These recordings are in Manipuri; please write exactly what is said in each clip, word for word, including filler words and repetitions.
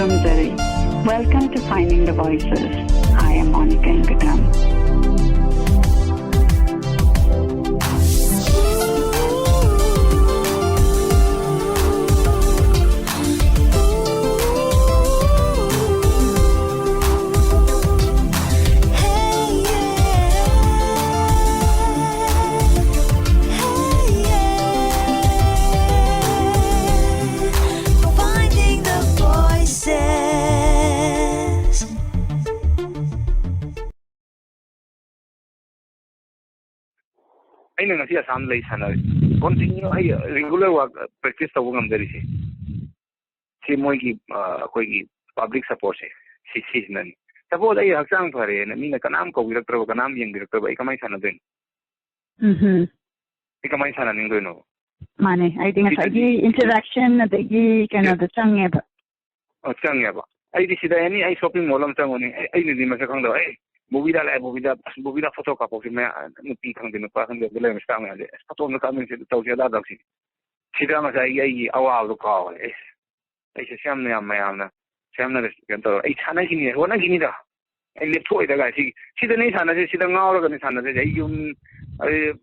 ꯈꯨꯔꯨꯝꯖꯔꯤ꯫ Welcome to Finding the Voices. I am Monica Ingatam. Finding the voices. ꯑꯩꯅ ꯉꯁꯤ ꯑꯁꯥꯝ ꯂꯩ ꯁꯥꯟꯅꯔꯤ꯫ Continue ꯑꯩ regular work practice ꯇꯧꯕ ꯉꯝꯖꯔꯤꯁꯦ꯫ ꯁꯤ ꯃꯣꯏꯒꯤ, ꯑ, ꯑꯩꯈꯣꯏꯒꯤ public supportꯁꯦ, ꯁꯤ, ꯁꯤꯁꯤꯅꯅꯤ꯫ Suppose ꯑꯩ ꯍꯛꯆꯥꯡ ꯐꯔꯦꯅ ꯃꯤꯅ ꯀꯅꯥꯝ ꯀꯧꯕꯤꯔꯛꯇ꯭ꯔꯕ, ꯀꯅꯥꯝ ꯌꯦꯡꯕꯤꯔꯛꯇ꯭ꯔꯕ, ꯑꯩ ꯀꯃꯥꯏꯅ ꯁꯥꯟꯅꯗꯣꯏꯅꯣ? ꯎꯝꯍꯨꯝ꯫ ꯑꯩ ꯀꯃꯥꯏꯅ ꯁꯥꯟꯅꯅꯤꯡꯗꯣꯏꯅꯣ? ꯃꯥꯅꯦ, ꯑꯩꯗꯤ ꯉꯁꯥꯏꯒꯤ ꯁꯤꯗꯗꯤ interaction ꯑꯗꯒꯤ ꯀꯩꯅꯣꯗꯣ ꯆꯪꯉꯦꯕ꯫ ꯑ, ꯆꯪꯉꯦꯕ꯫ ꯑꯩꯗꯤ ꯁꯤꯗ ꯑꯦꯅꯤ ꯑꯩ shopping mall ꯑꯃ ꯆꯪꯉꯨꯅꯤ, ꯑꯩ, ꯑꯩꯅꯗꯤ ꯃꯁꯛ ꯈꯪꯗꯕ, "ꯑꯦ, ꯕꯣꯕꯤꯗ ꯂꯥꯛꯑꯦ, ꯕꯣꯕꯤꯗ, ꯑꯁ, ꯕꯣꯕꯤꯗ photo ꯀꯥꯞꯄꯣꯛꯁꯤ", ꯃꯌꯥꯝ, ꯅꯨꯄꯤ ꯈꯪꯗꯦ ꯅꯨꯄꯥ ꯈꯪꯗꯦ ꯑꯗꯨ ꯂꯩꯔꯝꯃꯤ staff ꯃꯌꯥꯝꯁꯦ, "ꯑꯁ, photo ꯑꯝꯇ ꯀꯥꯞꯃꯤꯟꯁꯤ, ꯑꯗꯨ ꯇꯧꯁꯤ, ꯑꯗꯥ ꯇꯧꯁꯤ"꯫ ꯁꯤꯗ ꯉꯁꯥꯏꯒꯤ ꯑꯩꯒꯤ ꯑꯋꯥꯕꯗꯣ ꯀꯥꯎꯔꯦ꯫ ꯑꯦ, ꯑꯩꯁꯦ ꯁꯤ ꯌꯥꯝꯅ, ꯌꯥꯝ ꯃꯌꯥꯝꯅ ꯁꯤ ꯌꯥꯝꯅ ꯀꯩꯅꯣ ꯇꯧꯔ ꯑꯩ ꯁꯥꯟꯅꯈꯤꯅꯤ, ꯍꯣꯠꯅꯈꯤꯅꯤꯗ꯫ ꯑꯩ ꯂꯦꯞꯊꯣꯛꯑꯣꯏꯗ ꯒꯥꯏ꯫ ꯁꯤ, ꯁꯤꯗꯅꯦ ꯑꯩ ꯁꯥꯟꯅꯁꯦ, ꯁꯤꯗ ꯉꯥꯎꯔꯒꯅꯦ ꯁꯥꯟꯅꯁꯦ꯫ ꯑꯩ ꯌꯨꯝ, ꯑꯩ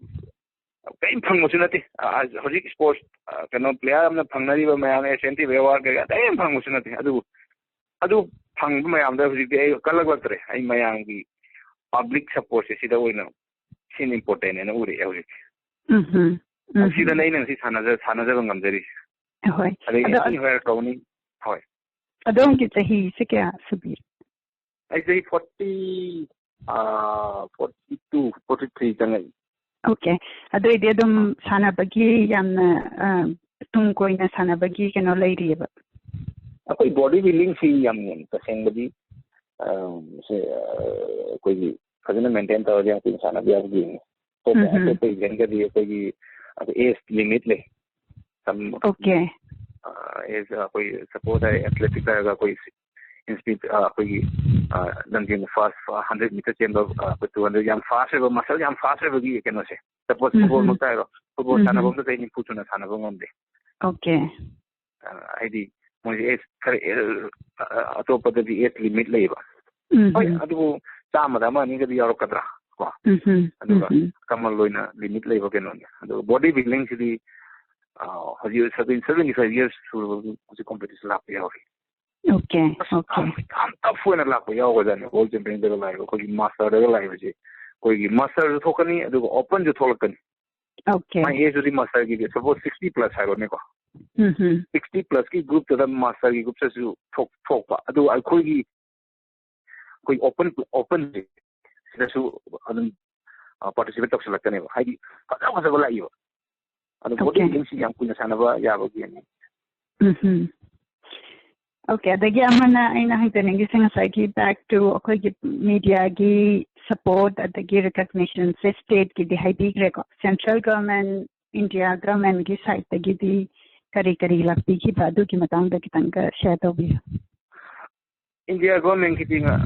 ꯀꯔꯤꯝ ꯐꯪꯕꯁꯨ ꯅꯠꯇꯦ꯫ ꯑ, ꯑ, ꯍꯧꯖꯤꯛ sports, ꯑ, ꯀꯩꯅꯣ player ꯑꯃꯅ ꯐꯪꯅꯔꯤꯕ ꯃꯌꯥꯝ, incentive award ꯀꯩꯀꯥ ꯀꯔꯤꯝ ꯐꯪꯕꯁꯨ ꯅꯠꯇꯦ꯫ ꯑꯗꯨꯕꯨ ꯑꯗꯨ ꯐꯪꯕ ꯃꯌꯥꯝꯗ ꯍꯧꯖꯤꯛꯇꯤ ꯑꯩ ꯀꯜꯂꯛꯂꯛꯇ꯭ꯔꯦ꯫ ꯑꯩ ꯃꯌꯥꯝꯒꯤ public supportꯁꯦ ꯁꯤꯗ ꯑꯣꯏꯅ ꯁꯤꯅ important ꯍꯥꯏꯅ ꯎꯔꯛꯑꯦ ꯍꯧꯖꯤꯛ꯫ ꯎꯝꯍꯨꯝ, ꯎꯝꯍꯨꯝ꯫ ꯁꯤꯗꯅ ꯑꯩꯅ ꯉꯁꯤ ꯁꯥꯟꯅꯖ-, ꯁꯥꯟꯅꯖꯕ ꯉꯝꯖꯔꯤꯁꯦ꯫ ꯍꯣꯏ꯫ ꯑꯗꯒꯤ ꯑꯗꯣ ꯑꯍꯟ ꯑꯣꯏꯔꯛꯀꯧꯕꯅꯤ꯫ ꯍꯣꯏ꯫ ꯑꯗꯣꯝꯒꯤ ꯆꯍꯤꯁꯦ ꯀꯌꯥ ꯁꯨꯕꯤ? ꯑꯩ ꯆꯍꯤ forty, ꯑꯥ, forty two, forty three ꯆꯪꯉꯛꯏ꯫ Okay꯫ ꯑꯗꯨꯑꯣꯏꯗꯤ ꯑꯗꯨꯝ ꯁꯥꯟꯅꯕꯒꯤ ꯌꯥꯝꯅ, ꯑ, ꯇꯨꯡ ꯀꯣꯏꯅ ꯁꯥꯟꯅꯕꯒꯤ ꯀꯩꯅꯣ ꯂꯩꯔꯤꯑꯕ? ꯑꯩꯈꯣꯏ body buildingꯁꯤ ꯌꯥꯝ ꯇꯁꯦꯡꯕꯗꯤ, ꯑ, ꯁꯦ, ꯑ, ꯑꯩꯈꯣꯏꯒꯤ ꯐꯖꯅ maintain ꯇꯧꯔꯗꯤ ꯌꯥꯝ ꯀꯨꯏꯅ ꯁꯥꯟꯅꯕ ꯌꯥꯕ game ꯅꯤ꯫ ꯑꯇꯣꯞꯄ, ꯎꯝꯍꯨꯝ꯫ ꯑꯇꯣꯞꯄ eventꯒꯗꯤ ꯑꯩꯈꯣꯏꯒꯤ age limit ꯂꯩ꯫ Some, Okay꯫ ꯑ, age, ꯑꯩꯈꯣꯏ suppose ꯍꯥꯏꯔꯦ athletic ꯍꯥꯏꯔꯒ ꯑꯩꯈꯣꯏ speed, ꯑ, ꯑꯩꯈꯣꯏꯒꯤ, ꯑ, ꯂꯝꯖꯦꯟ fast hundred meter ꯆꯦꯟꯕ, ꯑ, ꯑꯩꯈꯣꯏ two hundred ꯌꯥꯝ fast ꯑꯣꯏꯕ, muscle ꯌꯥꯝ fast ꯑꯣꯏꯕꯒꯤ ꯀꯩꯅꯣꯁꯦ꯫ Suppose ꯎꯝꯍꯨꯝ꯫ Footballꯃꯛꯇ ꯍꯥꯏꯔꯣ, football ꯎꯝꯍꯨꯝ꯫ ꯁꯥꯟꯅꯕ ꯑꯝꯗ ꯆꯍꯤ ꯅꯤꯐꯨ ꯁꯨꯅ ꯁꯥꯟꯅꯕ ꯉꯝꯗꯦ꯫ Okay꯫ ꯑ, ꯍꯥꯏꯗꯤ ꯃꯣꯏꯁꯦ age ꯈꯔ, ꯑꯦ, ꯑ-, ꯑ-, ꯑꯇꯣꯞꯄꯗꯗꯤ age limit ꯂꯩꯕ꯫ ꯎꯝ, ꯍꯣꯏ, ꯎꯝ, ꯑꯗꯨꯕꯨ ꯆꯥꯝꯃꯗ ꯑꯃ ꯑꯅꯤꯒꯗꯤ ꯌꯥꯎꯔꯛꯀꯗ꯭ꯔꯥ, ꯀꯣ? ꯎꯝ, ꯎꯝ, ꯑꯗꯨꯒ ꯎꯝ, ꯎꯝ. ꯀꯃꯟ ꯑꯣꯏꯅ ꯂꯤꯃꯤꯠ ꯂꯩꯕ ꯀꯩꯅꯣꯅꯤ꯫ ꯑꯗꯨꯒ ꯕꯣꯗꯤ ꯕꯤꯜꯗꯤꯡꯁꯤꯗꯤ, ꯑ, ꯍꯧꯖꯤꯛ seventy, seventy five years ꯁꯨꯔꯕ ꯍꯧꯖꯤꯛ ꯀꯣꯝꯄꯤꯇꯤꯁꯟ ꯂꯥꯛꯄ ꯌꯥꯎꯔꯤ꯫ ꯑꯣꯀꯦ, ꯑꯁ, ꯑꯣꯀꯦ. ꯌꯥꯝ, ꯌꯥꯝ ꯇꯐ ꯑꯣꯏꯅ ꯂꯥꯛꯄ ꯌꯥꯎꯒꯖꯥꯠꯅꯤ꯫ ꯋꯥꯔꯜ ꯆꯦꯝꯄꯤꯌꯟꯗꯒ ꯂꯥꯛꯏꯕ, ꯑꯩꯈꯣꯏꯒꯤ ꯃꯥꯁꯇꯔꯗꯒ ꯂꯥꯛꯏꯕꯁꯦ, ꯑꯩꯈꯣꯏꯒꯤ ꯃꯥꯁꯇꯔꯁꯨ ꯊꯣꯛꯀꯅꯤ, ꯑꯗꯨꯒ ꯑꯣꯄꯟꯁꯨ ꯊꯣꯛꯂꯛꯀꯅꯤ꯫ ꯑꯣꯀꯦ. ꯃꯥꯏ ꯑꯦꯖꯇꯨꯗꯤ ꯃꯥꯁꯇꯔꯒꯤꯗꯤ, ꯁꯄꯣꯁ, sixty plus ꯍꯥꯏꯔꯣꯅꯦꯀꯣ, ꯎꯝ, ꯎꯝ. sixty plusꯀꯤ ꯒ꯭ꯔꯨꯞꯇꯨꯗ ꯃꯥꯁꯇꯔꯒꯤ ꯒ꯭ꯔꯨꯞꯇꯁꯨ ꯊꯣꯛ-, ꯊꯣꯛꯄ꯫ ꯑꯗꯨ ꯑꯩꯈꯣꯏꯒꯤ, ꯑꯩꯈꯣꯏ ꯑꯣꯄꯟ, ꯑꯣꯄꯟꯁꯦ ꯁꯤꯗꯁꯨ ꯑꯗꯨꯝ, ꯑ, ꯄꯥꯔꯇꯤꯁꯤꯄꯦꯠ ꯇꯧꯁꯜꯂꯛꯀꯅꯦꯕ, ꯍꯥꯏꯗꯤ ꯐꯖ ꯐꯖꯕ ꯂꯥꯛꯏꯕ꯫ ꯑꯗꯨ ꯕꯣꯗꯤ ꯑꯣꯀꯦ. ꯕꯤꯜꯗꯤꯡꯁꯤ ꯌꯥꯝ ꯀꯨꯏꯅ ꯁꯥꯟꯅꯕ ꯌꯥꯕꯒꯤ꯫ ꯎꯝ, ꯎꯝ. ꯑꯣꯀꯦ, ꯑꯗꯒꯤ ꯑꯃꯅ ꯑꯩꯅ ꯍꯪꯖꯅꯤꯡꯉꯤꯁꯦ, ꯉꯁꯥꯏꯒꯤ back to ꯑꯩꯈꯣꯏꯒꯤ ꯃꯦꯗꯤꯌꯥꯒꯤ ꯁꯄꯣꯔꯠ ꯑꯗꯒꯤ ꯔꯤꯀꯛꯅꯤꯁꯟꯁꯦ ꯁ꯭ꯇꯦꯠꯀꯤꯗꯤ ꯍꯥꯏꯕꯤꯈ꯭ꯔꯦꯀꯣ, ꯁꯦꯟꯇ꯭ꯔꯦꯜ ꯒꯚꯔꯟꯃꯦꯟ, ꯏꯟꯗꯤꯌꯥ ꯒꯚꯔꯟꯃꯦꯟꯒꯤ ꯁꯥꯏꯠꯇꯒꯤꯗꯤ ꯀꯔꯤ ꯀꯔꯤ ꯂꯥꯛꯄꯤꯈꯤꯕ, ꯑꯗꯨꯒꯤ ꯃꯇꯥꯡꯗ ꯈꯤꯇꯪꯒ ꯁꯤꯌꯔ ꯇꯧꯕꯤꯌꯨ꯫ ꯏꯟꯗꯤꯌꯥ ꯒꯚꯔꯟꯃꯦꯟꯒꯤꯗꯤ ꯉ-,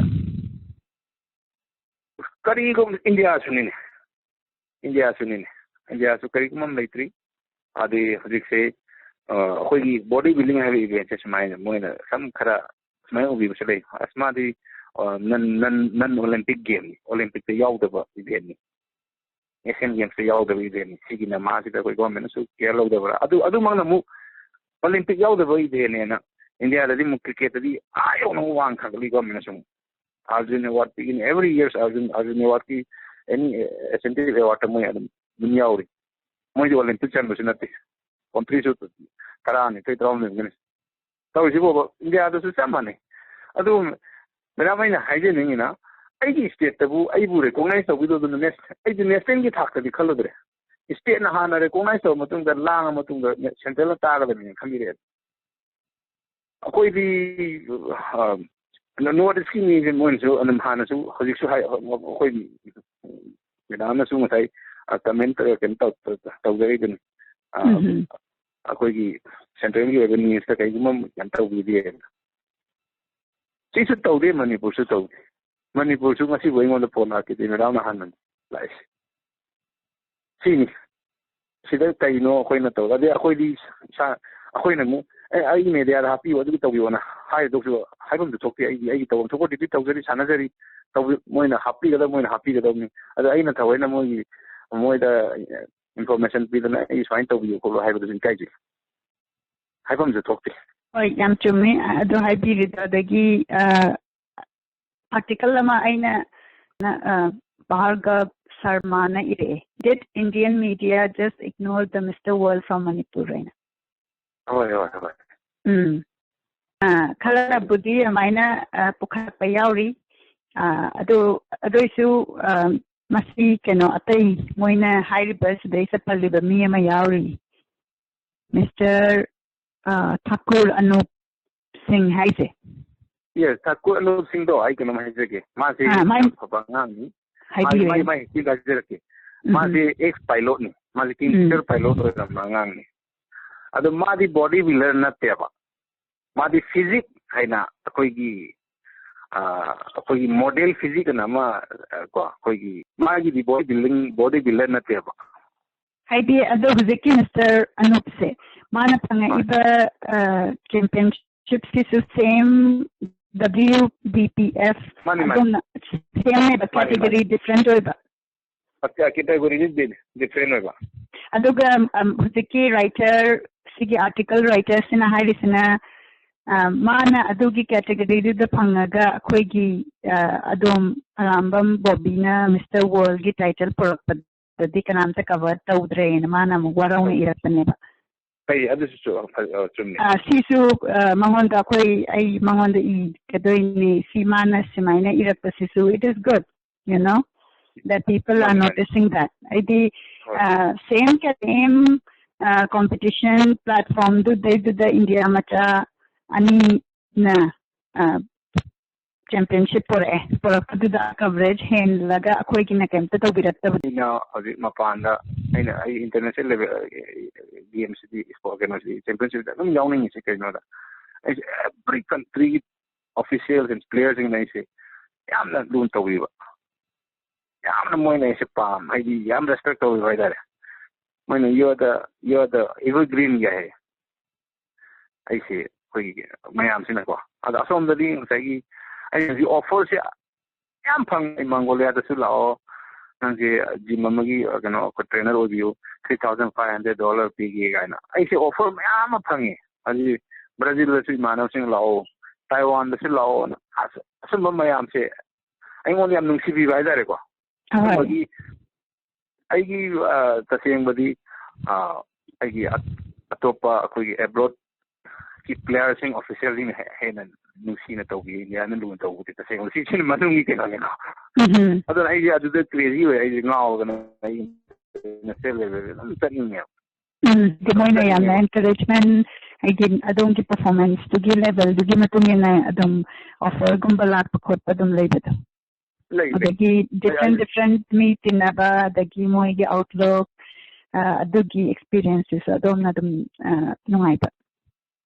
ꯀꯔꯤꯒꯨꯝꯕ ꯏꯟꯗꯤꯌꯥꯁꯨꯅꯤꯅꯦ, ꯏꯟꯗꯤꯌꯥꯁꯨꯅꯤꯅꯦ, ꯏꯟꯗꯤꯌꯥꯁꯨ ꯀꯔꯤꯒꯨꯝꯕ ꯑꯃ ꯂꯩꯇ꯭ꯔꯤ꯫ ꯑꯗꯩ ꯍꯧꯖꯤꯛꯁꯦ, ꯑ, ꯑꯩꯈꯣꯏꯒꯤ ꯕꯣꯗꯤ ꯕꯤꯜꯗꯤꯡ ꯍꯥꯏꯕ ꯏꯚꯦꯟꯁꯦ ꯁꯨꯃꯥꯏꯅ ꯃꯣꯏꯅ ꯁꯝ ꯈꯔ ꯁꯨꯃꯥꯏꯅ ꯎꯕꯤꯕꯁꯨ ꯂꯩ꯫ ꯑꯁ, ꯃꯥꯗꯤ, ꯑ, ꯅꯟ, ꯅꯟ, ꯅꯟ ꯑꯣꯂꯦꯝꯄꯤꯛ ꯒꯦꯝꯅꯤ, ꯑꯣꯂꯦꯝꯄꯤꯛꯇ ꯌꯥꯎꯗꯕ ꯏꯚꯦꯟꯅꯤ, ꯑꯦꯁꯤꯌꯥꯟ ꯒꯦꯝꯁꯇ ꯌꯥꯎꯗꯕ ꯏꯚꯦꯟꯅꯤ꯫ ꯁꯤꯒꯤꯅ ꯃꯥꯁꯤꯗ ꯑꯩꯈꯣꯏ ꯒꯣꯔꯃꯦꯟꯅꯁꯨ ꯀꯦꯌꯔ ꯂꯧꯗꯕ꯭ꯔꯥ? ꯑꯗꯨ, ꯑꯗꯨꯃꯛꯅ ꯑꯃꯨꯛ ꯑꯣꯂꯦꯝꯄꯤꯛ ꯌꯥꯎꯗꯕ ꯏꯚꯦꯟꯅꯦꯅ ꯏꯟꯗꯤꯌꯥꯗꯗꯤ ꯑꯃꯨꯛ ꯀ꯭ꯔꯤꯀꯦꯠꯇꯗꯤ ꯑꯥ ꯌꯧꯅ ꯑꯃꯨꯛ ꯋꯥꯡ ꯊꯥꯒꯠꯂꯤ ꯒꯣꯔꯃꯦꯟꯅꯁꯨ ꯑꯃꯨꯛ꯫ ꯑꯥꯔꯖꯨꯟ ꯑꯦꯋꯥꯔꯗ ꯄꯤꯒꯅꯤ, every years ꯑꯥꯔꯖꯨꯟ, ꯑꯥꯔꯖꯨꯟ ꯑꯦꯋꯥꯔꯗꯀꯤ ꯑꯦꯅꯤ ꯑꯦꯁꯦꯟꯇꯤꯚ ꯑꯦꯋꯥꯔꯗꯇ ꯃꯣꯏ ꯑꯗꯨꯝ, ꯑꯗꯨꯝ ꯌꯥꯎꯔꯤ꯫ ꯃꯣꯏꯗꯤ ꯑꯣꯂꯦꯝꯄꯤꯛ ꯆꯟꯕꯁꯨ ꯅꯠꯇꯦ, ꯀꯣꯟꯇ꯭ꯔꯤꯁꯨ ꯇꯔꯥꯅꯤꯊꯣꯏ ꯇꯔꯥꯍꯨꯝꯗꯣꯏ ꯑꯣꯏꯔꯝꯒꯅꯤ꯫ ꯇꯧꯔꯤꯁꯤꯕꯣꯕ ꯏꯟꯗꯤꯌꯥꯗꯁꯨ ꯆꯞ ꯃꯥꯟꯅꯩ꯫ ꯑꯗꯨ ꯃꯦꯗꯥꯝ, ꯑꯩꯅ ꯍꯥꯏꯖꯅꯤꯡꯉꯤꯅ, ꯑꯩꯒꯤ ꯁ꯭ꯇꯦꯠꯇꯕꯨ ꯑꯩꯕꯨ ꯔꯦꯀꯣꯛꯅꯥꯏꯁ ꯇꯧꯕꯤꯗꯧꯗꯨꯅ ꯅꯦꯁ-, ꯑꯩꯗꯤ ꯅꯦꯁꯅꯦꯜꯒꯤ ꯊꯥꯛꯇꯗꯤ ꯈꯜꯂꯨꯗ꯭ꯔꯦ꯫ ꯁ꯭ꯇꯦꯠꯅ ꯍꯥꯟꯅ ꯔꯦꯀꯣꯛꯅꯥꯏꯁ ꯇꯧꯔ ꯃꯇꯨꯡꯗ, ꯂꯥꯡꯉ ꯃꯇꯨꯡꯗ ꯁꯦꯟꯇ꯭ꯔꯦꯜꯅ ꯇꯥꯒꯗꯕꯅꯦꯅ ꯈꯟꯕꯤꯔꯛꯑꯦ꯫ ꯑꯩꯈꯣꯏꯗꯤ, ꯑ, ꯅꯣꯔꯠ ꯏꯁꯀꯤ ꯃꯤꯁꯦ ꯃꯣꯏꯅꯁꯨ ꯑꯗꯨꯝ ꯍꯥꯟꯅꯁꯨ, ꯍꯧꯖꯤꯛꯁꯨ ꯍꯥꯏ, ꯑꯩꯈꯣꯏ ꯃꯦꯗꯥꯝꯅꯁꯨ ꯉꯁꯥꯏ, ꯑ, ꯀꯃꯦꯟ ꯇꯧ-, ꯀꯩꯅꯣ ꯇꯧ-, ꯇꯧ-, ꯇꯧꯖꯔꯤꯗꯨꯅꯤ꯫ ꯑ, ꯎꯝ, ꯎꯝ. ꯑꯩꯈꯣꯏꯒꯤ ꯁꯦꯟꯇ꯭ꯔꯦꯜꯒꯤ ꯑꯣꯏꯕ ꯅ꯭ꯌꯨꯁꯇ ꯀꯩꯒꯨꯝꯕ ꯑꯃ ꯀꯩꯅꯣ ꯇꯧꯕꯤꯗꯦ꯫ ꯁꯤꯁꯨ ꯇꯧꯗꯦ, ꯃꯅꯤꯄꯨꯔꯁꯨ ꯇꯧꯗꯦ꯫ ꯃꯅꯤꯄꯨꯔꯁꯨ ꯉꯁꯤꯕꯨ ꯑꯩꯉꯣꯟꯗ ꯐꯣꯟ ꯂꯥꯛꯈꯤꯗꯦ, ꯃꯦꯗꯥꯝꯅ ꯍꯥꯟꯅꯅꯤ ꯂꯥꯛꯏꯁꯦ꯫ ꯁꯤꯅꯤ꯫ ꯁꯤꯗ ꯀꯩꯅꯣ ꯑꯩꯈꯣꯏꯅ ꯇꯧ-, ꯑꯗꯩ ꯑꯩꯈꯣꯏꯗꯤ ꯏꯁꯥ-, ꯑꯩꯈꯣꯏꯅ ꯑꯃꯨꯛ "ꯑꯦ, ꯑꯩꯒꯤ ꯃꯦꯗꯤꯌꯥꯗ ꯍꯥꯞꯄꯤꯌꯨ, ꯑꯗꯨꯒꯤ ꯇꯧꯕꯤꯌꯣꯅ" ꯍꯥꯏꯗꯧꯁꯨ ꯍꯥꯏꯐꯝꯁꯨ ꯊꯣꯛꯇꯦ꯫ ꯑꯩꯗꯤ ꯑꯩꯒꯤ ꯇꯧꯐꯝ ꯊꯣꯛꯄ ꯗ꯭ꯌꯨꯇꯤ ꯇꯧꯖꯔꯤ, ꯁꯥꯟꯅꯖꯔꯤ꯫ ꯇꯧꯕꯤ-, ꯃꯣꯏꯅ ꯍꯥꯞꯄꯤꯒꯗꯕ, ꯃꯣꯏꯅ ꯍꯥꯞꯄꯤꯒꯗꯕꯅꯤ꯫ ꯑꯗꯣ ꯑꯩꯅ ꯊꯑꯣꯏꯅ ꯃꯣꯏꯒꯤ, ꯃꯣꯏꯗ ꯏꯟꯐꯣꯔꯃꯦꯁꯟ ꯄꯤꯗꯅ "ꯑꯩ ꯁꯨꯃꯥꯏꯅ ꯇꯧꯕꯤꯌꯨ ꯈꯣꯠꯂꯨ" ꯍꯥꯏꯕꯗꯨꯁꯨ ꯏꯀꯥꯏꯖꯩ, ꯍꯥꯏꯐꯝꯁꯨ ꯊꯣꯛꯇꯦ꯫ ꯍꯣꯏ, ꯌꯥꯝ ꯆꯨꯝꯃꯤ꯫ ꯑꯗꯨ ꯍꯥꯏꯕꯤꯔꯤꯗꯣ, ꯑꯗꯒꯤ, ꯑ, ꯑꯥꯔꯇꯤꯀꯜ ꯑꯃ ꯑꯩꯅ, ꯑ, ꯚꯥꯔꯒꯕ ꯁꯔꯃꯥꯅ ꯏꯔꯛꯑꯦ, "Did Indian media just ignore the Mister World from Manipur?" ꯍꯥꯏꯅ꯫ ꯍꯣꯏ, ꯍꯣꯏ, ꯍꯣꯏ꯫ ꯎꯝ꯫ ꯑ, ꯈꯔꯕꯨꯗꯤ ꯑꯗꯨꯃꯥꯏꯅ, ꯑ, ꯄꯨꯈꯠꯂꯛꯄ ꯌꯥꯎꯔꯤ꯫ ꯑ, ꯑꯗꯨ, ꯑꯗꯨꯏꯁꯨ, ꯑ, ꯃꯁꯤ ꯀꯩꯅꯣ, ꯑꯇꯩ ꯃꯣꯏꯅ ꯍꯥꯏꯔꯤꯕ ꯁꯤꯗꯩꯁꯤꯗ ꯄꯜꯂꯤꯕ ꯃꯤ ꯑꯃ ꯌꯥꯎꯔꯤ, ꯃꯤꯁꯇꯔ, ꯑ, ꯊꯥꯀꯨꯔ ꯑꯅꯨꯞ ꯁꯤꯡ ꯍꯥꯏꯁꯦ꯫ ꯌꯦꯁ, ꯊꯥꯀꯨꯔ ꯑꯅꯨꯞ ꯁꯤꯡꯗꯣ ꯑꯩ ꯀꯩꯅꯣꯝ ꯍꯥꯏꯖꯒꯦ꯫ ꯃꯥꯁꯦ ꯑꯥ, ꯃꯥꯏ-, ꯌꯥꯝ ꯐꯕ ꯑꯉꯥꯡꯅꯤ꯫ ꯃꯥꯒꯤ, ꯍꯥꯏꯕꯤꯌꯨ, ꯃꯥꯒꯤ, ꯌꯥꯝ-, ꯃꯥꯒꯤ ꯍꯤꯁꯇ꯭ꯔꯤ ꯍꯥꯏꯖꯔꯛꯀꯦ꯫ ꯎꯝ꯫ ꯃꯥꯁꯦ ꯑꯦꯛꯁ ꯄꯥꯏꯂꯣꯠꯅꯤ꯫ ꯃꯥꯁꯦ ꯎꯝ꯫ ꯀꯤꯡꯐꯤꯁꯔ ꯄꯥꯏꯂꯣꯠ ꯑꯣꯏꯔꯝꯕ ꯑꯉꯥꯡꯅꯤ꯫ ꯑꯗꯣ ꯃꯥꯗꯤ ꯕꯣꯗꯤ ꯕꯤꯜꯗꯔ ꯅꯠꯇꯦꯕ꯫ ꯃꯥꯗꯤ ꯐꯤꯖꯤꯛ ꯍꯥꯏꯅ ꯑꯩꯈꯣꯏꯒꯤ, ꯑ, ꯑꯩꯈꯣꯏꯒꯤ ꯃꯣꯗꯦꯜ ꯐꯤꯖꯤꯛ ꯑꯅ ꯑꯃ, ꯑ, ꯀꯣ, ꯑꯩꯈꯣꯏꯒꯤ, ꯃꯥꯒꯤꯗꯤ ꯕꯣꯗꯤ ꯕꯤꯜꯗꯤꯡ, ꯕꯣꯗꯤ ꯕꯤꯜꯗꯔ ꯅꯠꯇꯦꯕ꯫ ꯍꯥꯏꯗꯤ, ꯑꯗꯣ ꯍꯧꯖꯤꯛꯀꯤ ꯃꯤꯁꯇꯔ ꯑꯅꯨꯞꯁꯦ, ꯃꯥꯅ ꯐꯪꯉꯛꯏꯕ, ꯑ, ꯆꯦꯝꯄꯤꯌꯟꯁꯤꯞꯁꯤꯁꯨ ꯁꯦꯝ ꯗꯕ꯭ꯂꯤꯎ ꯕꯤ ꯄꯤ ꯑꯦꯐ ꯃꯥꯅꯤ, ꯃꯥꯅꯤ꯫ ꯑꯗꯣꯝꯅ ꯁꯦꯝꯃꯦꯕ, ꯃꯥꯅꯤ, ꯃꯥꯅꯤ꯫ ꯀꯦꯇꯦꯒꯣꯔꯤ ꯗꯤꯐ꯭ꯔꯦꯟ ꯑꯣꯏꯕ꯫ ꯀꯦꯇꯦꯒꯣꯔꯤꯗꯤ ꯗꯤ-, ꯗꯤꯐ꯭ꯔꯦꯟ ꯑꯣꯏꯕ꯫ ꯑꯗꯨꯒ, ꯑꯝ, ꯍꯧꯖꯤꯛꯀꯤ ꯔꯥꯏꯇꯔ, ꯁꯤꯒꯤ ꯑꯥꯔꯇꯤꯀꯜ ꯔꯥꯏꯇꯔꯁꯤꯅ ꯍꯥꯏꯔꯤꯁꯤꯅ, ꯑ, ꯃꯥꯅ ꯑꯗꯨꯒꯤ ꯀꯦꯇꯦꯒꯣꯔꯤꯗꯨꯗ ꯐꯪꯉꯒ ꯑꯩꯈꯣꯏꯒꯤ, ꯑ, ꯑꯗꯣꯝ ꯑꯔꯥꯝꯕꯝ ꯕꯣꯕꯤꯅ ꯃꯤꯁꯇꯔ ꯋꯥꯔꯜꯒꯤ ꯇꯥꯏꯇꯜ ꯄꯨꯔꯛꯄꯗꯗꯤ ꯀꯅꯥꯝꯇ ꯀꯚꯔ ꯇꯧꯗ꯭ꯔꯦꯅ ꯃꯥꯅ ꯑꯃꯨꯛ ꯋꯥꯔꯧꯅ ꯇꯧꯗ꯭ꯔꯦ꯫ ꯏꯔꯛꯄꯅꯦꯕ꯫ ꯐꯩ, ꯑꯗꯨꯁꯨ ꯆꯨ-, ꯐ-, ꯑ, ꯆꯨꯝꯃꯤ꯫ ꯑ, ꯁꯤꯁꯨ, ꯑ, ꯃꯉꯣꯟꯗ ꯑꯩꯈꯣꯏ, ꯑꯩ ꯃꯉꯣꯟꯗ ꯏꯒꯗꯣꯏꯅꯤ, ꯁꯤ ꯃꯥꯅ ꯁꯨꯃꯥꯏꯅ ꯏꯔꯛꯄꯁꯤꯁꯨ, it is good, you know, that people are ꯃꯥꯅꯤ, ꯃꯥꯅꯤ꯫ Noticing that. ꯍꯥꯏꯗꯤ, ꯍꯣꯏ꯫ ꯑ, same, same, ꯑ, competition platformꯗꯨꯗꯩꯗꯨꯗ ꯏꯟꯗꯤꯌꯥ ꯃꯆꯥ ꯑꯅꯤꯅ, ꯑ, ꯆꯦꯝꯄꯤꯌꯟꯁꯤꯞ ꯄꯨꯔꯛꯑꯦ꯫ ꯄꯨꯔꯛꯄꯗꯨꯗ ꯀꯚꯔꯦꯖ ꯍꯦꯜꯂꯒ ꯑꯩꯈꯣꯏꯒꯤꯅ ꯀꯩꯝꯇ ꯇꯧꯕꯤꯔꯛꯇꯕꯗꯣ꯫ ꯑꯩꯅ ꯍꯧꯖꯤꯛ ꯃꯄꯥꯟꯗ, ꯑꯩꯅ, ꯑꯩ ꯏꯟꯇꯔꯅꯦꯁꯅꯦꯜ ꯂꯦꯚꯦꯜ, ꯒꯦꯝꯁꯤꯗꯤ, ꯏꯁꯄꯣꯔꯠ ꯀꯩꯅꯣꯁꯤꯗꯤ, ꯆꯦꯝꯄꯤꯌꯟꯁꯤꯞꯇ ꯑꯗꯨꯝ ꯌꯥꯎꯅꯤꯡꯉꯤꯁꯦ ꯀꯩꯅꯣꯗ, ꯑꯩꯁꯦ every countryꯒꯤ officials and playerꯁꯤꯡꯅ ꯑꯩꯁꯦ ꯌꯥꯝꯅ ꯂꯨꯅ ꯇꯧꯕꯤꯕ, ꯌꯥꯝꯅ ꯃꯣꯏꯅ ꯑꯩꯁꯦ ꯄꯥꯝ-, ꯍꯥꯏꯗꯤ ꯌꯥꯝ ꯔꯦꯁꯄꯦꯛ ꯇꯧꯕꯤꯕ ꯍꯥꯏꯇꯥꯔꯦ꯫ ꯃꯣꯏꯅ "You are the, you are the evergreen guy" ꯍꯥꯏ꯫ ꯑꯩꯁꯦ ꯑꯩꯈꯣꯏꯒꯤ ꯃꯌꯥꯝꯁꯤꯅꯀꯣ꯫ ꯑꯗꯣ ꯑꯁꯣꯝꯗꯗꯤ ꯉꯁꯥꯏꯒꯤ ꯑꯩꯅ ꯍꯧꯖꯤꯛ offerꯁꯦ ꯌꯥꯝ ꯐꯪꯉꯦ꯫ ꯃꯪꯒꯣꯂꯤꯌꯥꯗꯁꯨ ꯂꯥꯛꯑꯣ, ꯅꯪꯁꯦ gym ꯑꯃꯒꯤ, ꯀꯩꯅꯣ, trainer ꯑꯣꯏꯕꯤꯌꯨ, three thousand five hundred dollar ꯄꯤꯒꯦ ꯀꯥꯏꯅ꯫ ꯑꯩꯁꯦ offer ꯃꯌꯥꯝ ꯑꯃ ꯐꯪꯉꯦ꯫ ꯍꯧꯖꯤꯛ ꯕ꯭ꯔꯥꯖꯤꯜꯗꯁꯨ ꯏꯃꯥꯟꯅꯕꯁꯤꯡ ꯂꯥꯛꯑꯣ, ꯇꯥꯏꯋꯥꯟꯗꯁꯨ ꯂꯥꯛꯑꯣꯅ꯫ ꯑꯁ, ꯑꯁꯨꯝꯕ ꯃꯌꯥꯝꯁꯦ ꯑꯩꯉꯣꯟꯗ ꯌꯥꯝ ꯅꯨꯡꯁꯤꯕꯤꯕ ꯍꯥꯏꯇꯥꯔꯦꯀꯣ꯫ ꯍꯣꯏ꯫ ꯑꯗꯨꯒꯤ ꯑꯩꯒꯤ, ꯑ, ꯇꯁꯦꯡꯕꯗꯤ, ꯑ, ꯑꯩꯒꯤ ꯑ-, ꯑꯇꯣꯞꯄ ꯑꯩꯈꯣꯏꯒꯤ abroadꯀꯤ playerꯁꯤꯡ, officialꯁꯤꯡꯅ ꯍꯦ-, ꯍꯦꯟꯅ ꯅꯨꯡꯁꯤꯅ ꯇꯧꯕꯤ, ꯏꯟꯗꯤꯌꯥꯅ ꯂꯨꯅ ꯇꯧꯕꯗꯤ ꯇꯁꯦꯡꯕ ꯁꯤ, ꯁꯤꯅ ꯃꯅꯨꯡꯒꯤ ꯀꯩꯅꯣꯅꯤꯀꯣ꯫ ꯎꯝ꯫ ꯑꯗꯨꯅ ꯑꯩꯁꯦ ꯑꯗꯨꯗ crazy ꯑꯣꯏ, ꯑꯩꯁꯦ ꯉꯥꯎꯗꯅ ꯑꯩ national levelꯗ ꯑꯗꯨꯝ ꯆꯠꯅꯤꯡꯉꯦꯕ꯫ ꯎꯝ, ꯑꯗꯨ ꯃꯣꯏꯅ ꯌꯥꯝꯅ ꯆꯠꯅꯤꯡꯉꯦꯕ꯫ Encouragement, ꯍꯥꯏꯗꯤ ꯑꯗꯣꯝꯒꯤ performanceꯇꯨꯒꯤ levelꯗꯨꯒꯤ ꯃꯇꯨꯡ ꯏꯟꯅ ꯑꯗꯨꯝ offerꯒꯨꯝꯕ ꯂꯥꯛꯄ ꯈꯣꯠꯄ ꯑꯗꯨꯝ ꯂꯩꯕꯗꯣ꯫ ꯂꯩ, ꯂꯩ꯫ ꯑꯗꯒꯤ different, ꯂꯩ, ꯂꯩ꯫ Different ꯃꯤ ꯇꯤꯟꯅꯕ, ꯑꯗꯒꯤ ꯃꯣꯏꯒꯤ outlook, ꯑ, ꯑꯗꯨꯒꯤ experienceꯁꯨ ꯑꯗꯣꯝꯅ ꯑꯗꯨꯝ, ꯑ, ꯅꯨꯡꯉꯥꯏꯕ꯫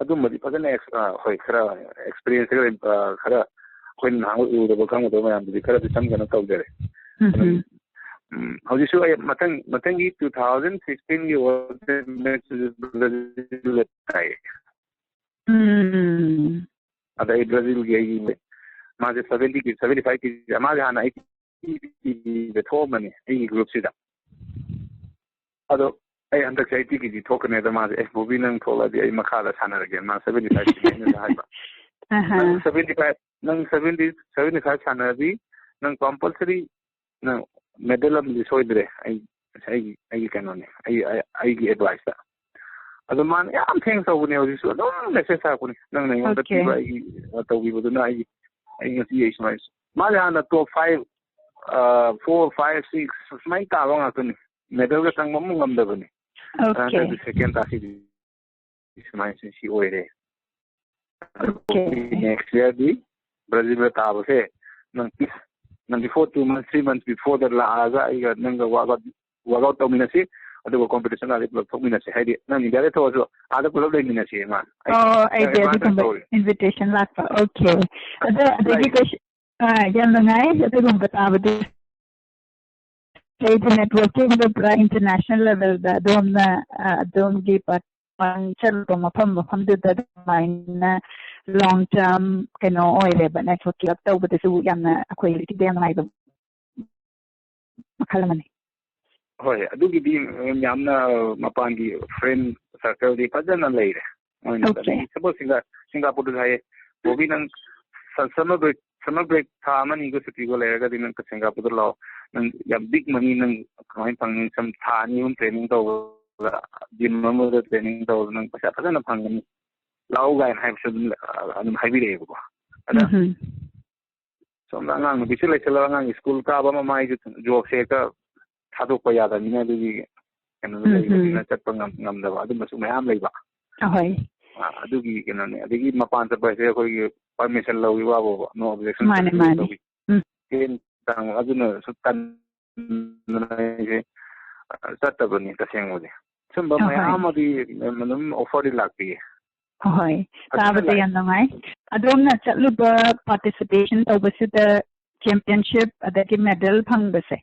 ꯑꯗꯨꯝꯕꯗꯤ ꯐꯖꯅ ex-, ꯑ, ꯍꯣꯏ, ꯈꯔ experience ꯈꯔ, ꯑ, ꯈꯔ ꯑꯩꯈꯣꯏꯅ ꯅꯍꯥꯟꯋꯥꯏ ꯎꯗꯕ ꯈꯪꯉꯨꯗꯕ ꯃꯌꯥꯝꯗꯨꯗꯤ ꯈꯔꯗꯤ ꯆꯪꯗꯅ ꯇꯧꯖꯔꯦ꯫ ꯎꯝ꯫ ꯑꯗꯨꯝ, ꯎꯝ, ꯍꯧꯖꯤꯛꯁꯨ ꯑꯩ ꯃꯊꯪ, ꯃꯊꯪꯒꯤ two thousand sixteenꯒꯤ World Cup matchꯇꯨꯁꯨ ꯕ꯭ꯔꯥꯖꯤꯜꯗ ꯇꯥꯏꯌꯦ꯫ ꯎꯝ꯫ ꯑꯗ ꯑꯩ ꯕ꯭ꯔꯥꯖꯤꯜꯒꯤ ꯑꯩꯒꯤ ꯃꯥꯁꯦ seventy ꯀꯦ-, seventy five ꯀꯦꯖꯤ, ꯃꯥꯁꯦ ꯍꯥꯟꯅ ꯑꯩ ꯀꯦꯖꯤꯗ ꯊꯣꯛꯑꯝꯕꯅꯤ ꯑꯩꯒꯤ groupꯁꯤꯗ꯫ ꯑꯗꯣ ꯑꯩ ꯍꯟꯗꯛꯁꯦ eighty ꯀꯦꯖꯤ ꯊꯣꯛꯀꯅꯤ꯫ ꯑꯗꯣ ꯃꯥꯁꯦ, "ꯑꯦ, ꯕꯣꯕꯤ, ꯅꯪ ꯊꯣꯛꯂꯛꯑꯗꯤ ꯑꯩ ꯃꯈꯥꯗ ꯁꯥꯟꯅꯔꯒꯦ", ꯃꯥ seventy five ꯀꯦꯖꯤ ꯑꯩꯅꯁꯨ ꯍꯥꯏꯕ꯫ ꯑꯍꯥ꯫ "ꯅꯪ seventy five, ꯅꯪ seventy, seventy five ꯁꯥꯟꯅꯔꯗꯤ ꯅꯪ compulsory ꯅꯪ medal ꯑꯃꯗꯤ ꯁꯣꯏꯗ꯭ꯔꯦ, ꯑꯩ, ꯑꯩꯒꯤ, ꯑꯩꯒꯤ ꯀꯩꯅꯣꯅꯦ, ꯑꯩ, ꯑꯩ, ꯑꯩꯒꯤ adviceꯇ"꯫ ꯑꯗꯣ ꯃꯥꯅ ꯌꯥꯝ thanks ꯇꯧꯕꯅꯦ, ꯍꯧꯖꯤꯛꯁꯨ ꯑꯗꯨꯝ message ꯊꯥꯔꯛꯄꯅꯦ, "ꯅꯪꯅ ꯑꯩꯉꯣꯟꯗ Okay꯫ ꯄꯤꯕ ꯑꯩꯒꯤ, ꯑ, ꯇꯧꯕꯤꯕꯗꯨꯅ ꯑꯩꯒꯤ, ꯑꯩ ꯉꯁꯤ ꯑꯩ ꯁꯨꯃꯥꯏꯅ"꯫ ꯃꯥꯁꯦ ꯍꯥꯟꯅ top five, ꯑ, four, five, six ꯁꯨꯃꯥꯏꯅ ꯇꯥꯕ ꯉꯥꯛꯇꯅꯤ, medalꯒ ꯆꯪꯕ ꯑꯃꯨꯛ ꯉꯝꯗꯕꯅꯤ꯫ ꯑꯗ Okay꯫ ꯍꯟꯗꯛꯇꯤ second ꯇꯥꯁꯤꯗꯤ ꯁꯨꯃꯥꯏꯅ ꯁꯤ ꯑꯣꯏꯔꯦ꯫ Okay꯫ Next yearꯗꯤ ꯕ꯭ꯔꯥꯖꯤꯜꯗ ꯇꯥꯕꯁꯦ ꯅꯪ, ꯅꯪ before two months, three months beforeꯗ ꯂꯥꯛꯑꯒ ꯑꯩꯒ ꯅꯪꯒ workout, workout ꯇꯧꯃꯤꯟꯅꯁꯤ, ꯑꯗꯨꯒ competition ꯑꯥꯗ ꯄꯨꯂꯞ ꯊꯣꯛꯃꯤꯟꯅꯁꯤ꯫ ꯍꯥꯏꯗꯤ ꯅꯪ ꯏꯟꯗꯤꯌꯥꯗ ꯊꯣꯛꯑꯁꯨ ꯑꯥꯗ ꯄꯨꯂꯞ ꯂꯩꯃꯤꯟꯅꯁꯤ ꯃꯥ꯫ ꯑꯩ, ꯑꯣ, ꯑꯩꯗꯤ ꯑꯩ ꯃꯥ ꯑꯗꯨꯒꯨꯝꯕ ꯀꯧꯔꯤ꯫ Invitation ꯂꯥꯛꯄ꯫ Okay꯫ ꯑꯗ, ꯑꯗꯒꯤ ꯂꯥꯛꯏ꯫ Question, ꯑ, ꯌꯥꯝ ꯅꯨꯡꯉꯥꯏ ꯑꯗꯨꯒꯨꯝꯕ ꯇꯥꯕꯗꯤ꯫ ꯑꯩꯗꯤ networkingꯗ ꯄꯨꯔꯥ international levelꯗ ꯑꯗꯣꯝꯅ, ꯑ, ꯑꯗꯣꯝꯒꯤ part ꯃꯃꯥꯡ ꯆꯠꯂꯨꯕ ꯃꯐꯝ ꯃꯐꯝꯗꯨꯗ ꯑꯗꯨꯃꯥꯏꯅ long term ꯀꯩꯅꯣ ꯑꯣꯏꯔꯦꯕ, network keep up ꯇꯧꯕꯗꯁꯨ ꯌꯥꯝꯅ ꯑꯩꯈꯣꯏ ꯌꯥꯝ ꯅꯨꯡꯉꯥꯏꯕ ꯃꯈꯜ ꯑꯃꯅꯤ꯫ ꯍꯣꯏ, ꯑꯗꯨꯒꯤꯗꯤ ꯌꯥꯝꯅ ꯃꯄꯥꯟꯒꯤ friend circle ꯗꯤ ꯐꯖꯅ ꯂꯩꯔꯦ꯫ ꯃꯣꯏꯅ Okay. ꯑꯗꯒꯤ suppose ꯁꯤꯡꯒꯥ-, ꯁꯤꯡꯒꯥꯄꯨꯔꯗꯁꯨ ꯍꯥꯏꯌꯦ, "ꯕꯣꯕꯤ, ꯅꯪ summer break, summer break ꯊꯥ ꯑꯃꯅꯤꯒ ꯁꯨꯇꯤꯒ ꯂꯩꯔꯒꯗꯤ ꯅꯪ ꯁꯤꯡꯒꯥꯄꯨꯔꯗ ꯂꯥꯛꯑꯣ꯫ ꯅꯪ ꯌꯥꯝ big money ꯅꯪ ꯀꯃꯥꯏꯅ ꯐꯪꯅꯤ? ꯁꯝ ꯊꯥ ꯑꯅꯤ ꯑꯍꯨꯝ training ꯇꯧꯕꯗ, gym ꯑꯃꯗ training ꯇꯧꯕꯗ ꯅꯪ ꯄꯩꯁꯥ ꯐꯖꯅ ꯐꯪꯒꯅꯤ꯫ ꯂꯥꯛꯑꯣ," ꯀꯥꯏꯅ ꯍꯥꯏꯕꯁꯨ ꯑꯗꯨꯝ, ꯑ, ꯑꯗꯨꯝ ꯍꯥꯏꯕꯤꯔꯛꯑꯦꯕꯀꯣ꯫ ꯑꯗ ꯎꯝ. ꯁꯣꯝꯗ ꯑꯉꯥꯡ ꯅꯨꯄꯤꯁꯨ ꯂꯩꯁꯜꯂꯒ ꯑꯉꯥꯡ school ꯀꯥꯕ ꯑꯃ, ꯃꯥꯏꯁꯨ job ꯁꯦ ꯍꯦꯛꯇ ꯊꯥꯗꯣꯛꯄ ꯌꯥꯗꯕꯅꯤꯅ, ꯑꯗꯨꯒꯤ ꯀꯩꯅꯣꯗ ꯎꯝ, ꯂꯩꯕꯅꯤꯅ ꯎꯝ. ꯆꯠꯄ ꯉꯝ-, ꯉꯝꯗꯕ ꯑꯗꯨꯝꯕꯁꯨ ꯃꯌꯥꯝ ꯂꯩꯕ꯫ ꯑꯍꯣꯏ. ꯑ, ꯑꯗꯨꯒꯤ ꯀꯩꯅꯣꯅꯦ꯫ ꯑꯗꯒꯤ ꯃꯄꯥꯟ ꯆꯠꯄ ꯍꯥꯏꯁꯦ ꯑꯩꯈꯣꯏꯒꯤ permission ꯂꯧꯏ ꯋꯥꯕꯣꯕ, no objection ꯃꯥꯅꯦ, certificate ꯃꯥꯅꯦ. ꯂꯧꯏ꯫ ꯎꯝ. ꯆꯦꯟ ꯇꯥꯡ ꯑꯗꯨꯅꯁꯨ ꯇꯟꯗꯅ ꯑꯩꯁꯦ, ꯑ, ꯆꯠꯇꯕꯅꯤ ꯇꯁꯦꯡꯕꯗꯤ꯫ ꯁꯨꯝꯕ ꯑꯍꯣꯏ. ꯃꯌꯥꯝ ꯑꯃꯗꯤ ꯑꯗꯨꯝ offer ꯗꯤ ꯂꯥꯛꯄꯤꯌꯦ꯫ ꯍꯣꯏ, ꯐꯖꯅ ꯇꯥꯕꯗ ꯂꯥꯛꯑꯦ꯫ ꯌꯥꯝ ꯅꯨꯡꯉꯥꯏ꯫ ꯑꯗꯣꯝꯅ ꯆꯠꯂꯨꯕ, participation ꯇꯧꯕꯁꯤꯗ championship ꯑꯗꯒꯤ medal ꯐꯪꯕꯁꯦ,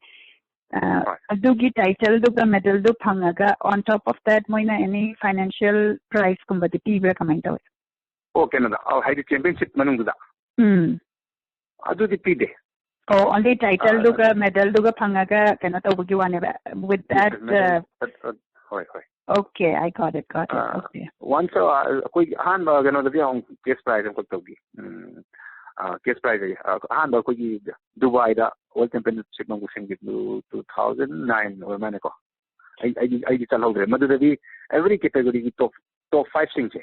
ꯑ, ꯍꯣꯏ. ꯑꯗꯨꯒꯤ title ꯗꯨꯒ medal do ꯐꯪꯉꯒ on top of that ꯃꯣꯏꯅ any financial prize ꯀꯨꯝꯕꯗꯤ ꯄꯤꯕ꯭ꯔꯥ, ꯀꯃꯥꯏꯅ ꯇꯧꯋꯤ? ꯑꯣ, ꯀꯩꯅꯣꯗ, ꯑ, ꯍꯥꯏꯗꯤ championship ꯃꯅꯨꯡꯗꯨꯗ? ꯎꯝ. ꯑꯗꯨꯗꯤ ꯄꯤꯗꯦ꯫ ꯑꯣ, only title ꯑ, ꯗꯨꯒ medal ꯗꯨꯒ ꯐꯪꯉꯒ ꯀꯩꯅꯣ ꯇꯧꯕꯒꯤ ꯋꯥꯅꯦꯕ, with that, Medal, uh, ꯍꯣꯏ, ꯍꯣꯏ꯫ Okay, I got it, got it. ꯑ, Okay. Once, ꯑ, ꯑꯩꯈꯣꯏꯒꯤ ꯑꯍꯥꯟꯕ ꯀꯩꯅꯣꯗꯗꯤ ꯑꯃꯨꯛ cash prize ꯑꯃꯈꯛ ꯇꯧꯈꯤ꯫ ꯎꯝ, ꯑ, cash prize ꯍꯥꯏꯌꯦ꯫ ꯑ, ꯑꯍꯥꯟꯕ ꯑꯩꯈꯣꯏꯒꯤ ꯗꯨꯕꯥꯏꯗ World Championship ꯑꯃꯈꯛ ꯁꯤꯟꯈꯤꯕꯗꯨ two thousand nine ꯑꯣꯏꯔ ꯃꯥꯜꯂꯦꯀꯣ꯫ ꯑꯩ, ꯑꯩꯗꯤ, ꯑꯩꯗꯤ ꯆꯠꯍꯧꯗ꯭ꯔꯦ꯫ ꯃꯗꯨꯗꯗꯤ every category ꯒꯤ top, top five ꯁꯤꯡꯁꯦ,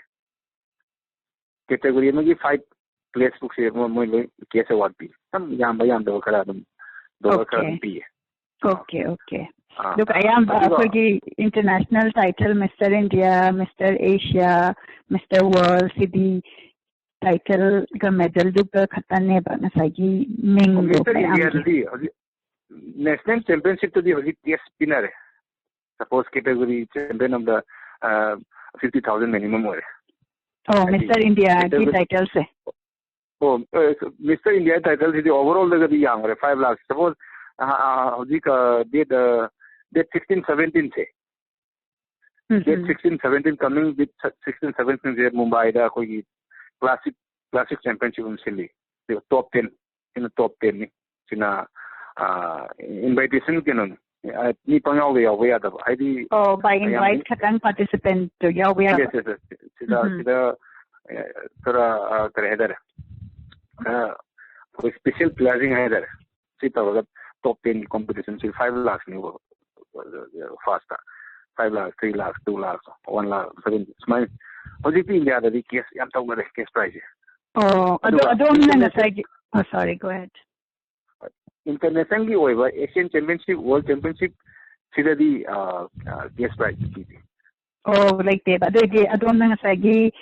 category ꯑꯃꯒꯤ five place ꯕꯨꯛꯁꯦ ꯃꯣꯏ, ꯃꯣꯏ ꯂꯣꯏ cash award ꯄꯤ꯫ ꯌꯥꯝ ꯌꯥꯝꯕ ꯌꯥꯝꯗꯕ ꯈꯔ ꯑꯗꯨꯝ, dollar ꯈꯔ ꯑꯗꯨꯝ Okay. ꯄꯤꯌꯦ꯫ Okay, okay. ꯑꯥ, ꯑꯗꯨꯒ ꯑꯌꯥꯝꯕ ꯑꯗꯨꯒ ꯑꯩꯈꯣꯏꯒꯤ international title, Mister India, Mister Asia, Mister World, ꯁꯤꯗꯤ title ꯒ medal ꯗꯨꯒ ꯈꯛꯇꯅꯦꯕ ꯉꯁꯥꯏꯒꯤ ꯃꯤꯡꯗꯣ Mister ꯃꯌꯥꯝꯒꯤ꯫ India ꯗꯗꯤ ꯍꯧꯖꯤꯛ national championship ꯇꯗꯤ ꯍꯧꯖꯤꯛ cash ꯄꯤꯅꯔꯦ꯫ Suppose category champion of the, ꯑ, fifty thousand minimum ꯑꯣꯏꯔꯦ꯫ ꯑꯣ, ꯍꯥꯏꯗꯤ Mister India ꯒꯤ category title ꯁꯦ꯫ ꯑꯣ, ꯑ, Mister India title ꯁꯤꯗꯤ overall ꯗꯒꯗꯤ ꯌꯥꯝꯈ꯭ꯔꯦ, five lakh꯫ Suppose, ꯑ, ꯑ, ꯍꯧꯖꯤꯛ, ꯑ, date, ꯑ, date sixteen seventeen ꯁꯦ, ꯎꯝ, ꯗꯦꯠ ꯎꯝ꯫ ꯁꯤꯛꯁꯇꯤꯟ, ꯁꯚꯦꯟꯇꯤꯟ, ꯀꯃꯤꯡ ꯗꯦꯠ ꯁꯤꯛꯁꯇꯤꯟ, ꯁꯚꯦꯟꯇꯤꯟꯁꯦ ꯃꯨꯝꯕꯥꯏꯗ ꯑꯩꯈꯣꯏꯒꯤ ꯀ꯭ꯂꯥꯁꯤꯛ, ꯀ꯭ꯂꯥꯁꯤꯛ ꯆꯦꯝꯄꯤꯌꯟꯁꯤꯞ ꯑꯃ ꯁꯤꯜꯂꯤ꯫ ꯁꯤꯗ ꯇꯣꯞ ꯇꯦꯟ, ꯁꯤꯅ ꯇꯣꯞ ꯇꯦꯟꯅꯤ꯫ ꯁꯤꯅ, ꯑꯥ, ꯏꯟꯚꯥꯏꯇꯦꯁꯟ ꯀꯩꯅꯣꯅꯤ꯫ ꯑꯥ, ꯃꯤ ꯄꯪꯌꯥꯎꯗ ꯌꯥꯎꯕ ꯌꯥꯗꯕ꯫ ꯍꯥꯏꯗꯤ ꯑꯣ, by ꯌꯥꯝ invite ꯈꯛꯇꯪ participant ꯇꯣ ꯌꯥꯎꯕ ꯌꯥꯕ꯫ Yes, yes, yes. ꯁꯤꯗ, ꯎꯝ, ꯎꯝ꯫ ꯁꯤꯗ, ꯑꯦ, ꯈꯔ, ꯑꯥ, ꯀꯔꯤ ꯍꯥꯏꯇꯥꯔꯦ? ꯈꯔ ꯑꯩꯈꯣꯏ special playerꯁꯤꯡ ꯍꯥꯏꯇꯥꯔꯦ꯫ ꯁꯤ ꯇꯧꯔꯒ ꯇꯣꯞ ꯇꯦꯟꯒꯤ ꯀꯣꯝꯄꯤꯇꯤꯁꯟꯁꯤ ꯐꯥꯏꯚ ꯂꯥꯛꯁꯅꯦꯕ ꯐꯥꯔꯁꯇ꯫ ꯐꯥꯏꯚ ꯂꯥꯛ, ꯊ꯭ꯔꯤ ꯂꯥꯛ, ꯇꯨ ꯂꯥꯛ, ꯋꯥꯟ ꯂꯥꯛ, ꯁꯚꯦꯟ, ꯁꯨꯃꯥꯏꯅ꯫ ꯍꯧꯖꯤꯛꯇꯤ ꯏꯟꯗꯤꯌꯥꯗꯗꯤ ꯀꯦꯁ ꯌꯥꯝ ꯇꯧꯅꯔꯦ, ꯀꯦꯁ ꯄ꯭ꯔꯥꯏꯖꯁꯦ꯫ ꯑꯣ, ꯑꯗꯣ ꯑꯗꯨꯒ ꯑꯗꯣꯝꯅ ꯏꯟꯇꯔꯅꯦꯁꯅꯦꯜ ꯉꯁꯥꯏꯒꯤ, ꯑꯣ, sorry, go ahead. ꯏꯟꯇꯔꯅꯦꯁꯅꯦꯜꯒꯤ ꯑꯣꯏꯕ ꯑꯦꯁꯤꯌꯥꯟ ꯆꯦꯝꯄꯤꯌꯟꯁꯤꯞ, ꯋꯥꯔꯜ ꯆꯦꯝꯄꯤꯌꯟꯁꯤꯞ ꯁꯤꯗꯗꯤ, ꯑ, ꯑ, ꯀꯦꯁ ꯄ꯭ꯔꯥꯏꯖ ꯄꯤꯗꯦ꯫ ꯑꯣ, ꯂꯩꯇꯦꯕ꯫ ꯑꯗꯨꯑꯣꯏꯗꯤ ꯑꯗꯣꯝꯅ ꯉꯁꯥꯏꯒꯤ,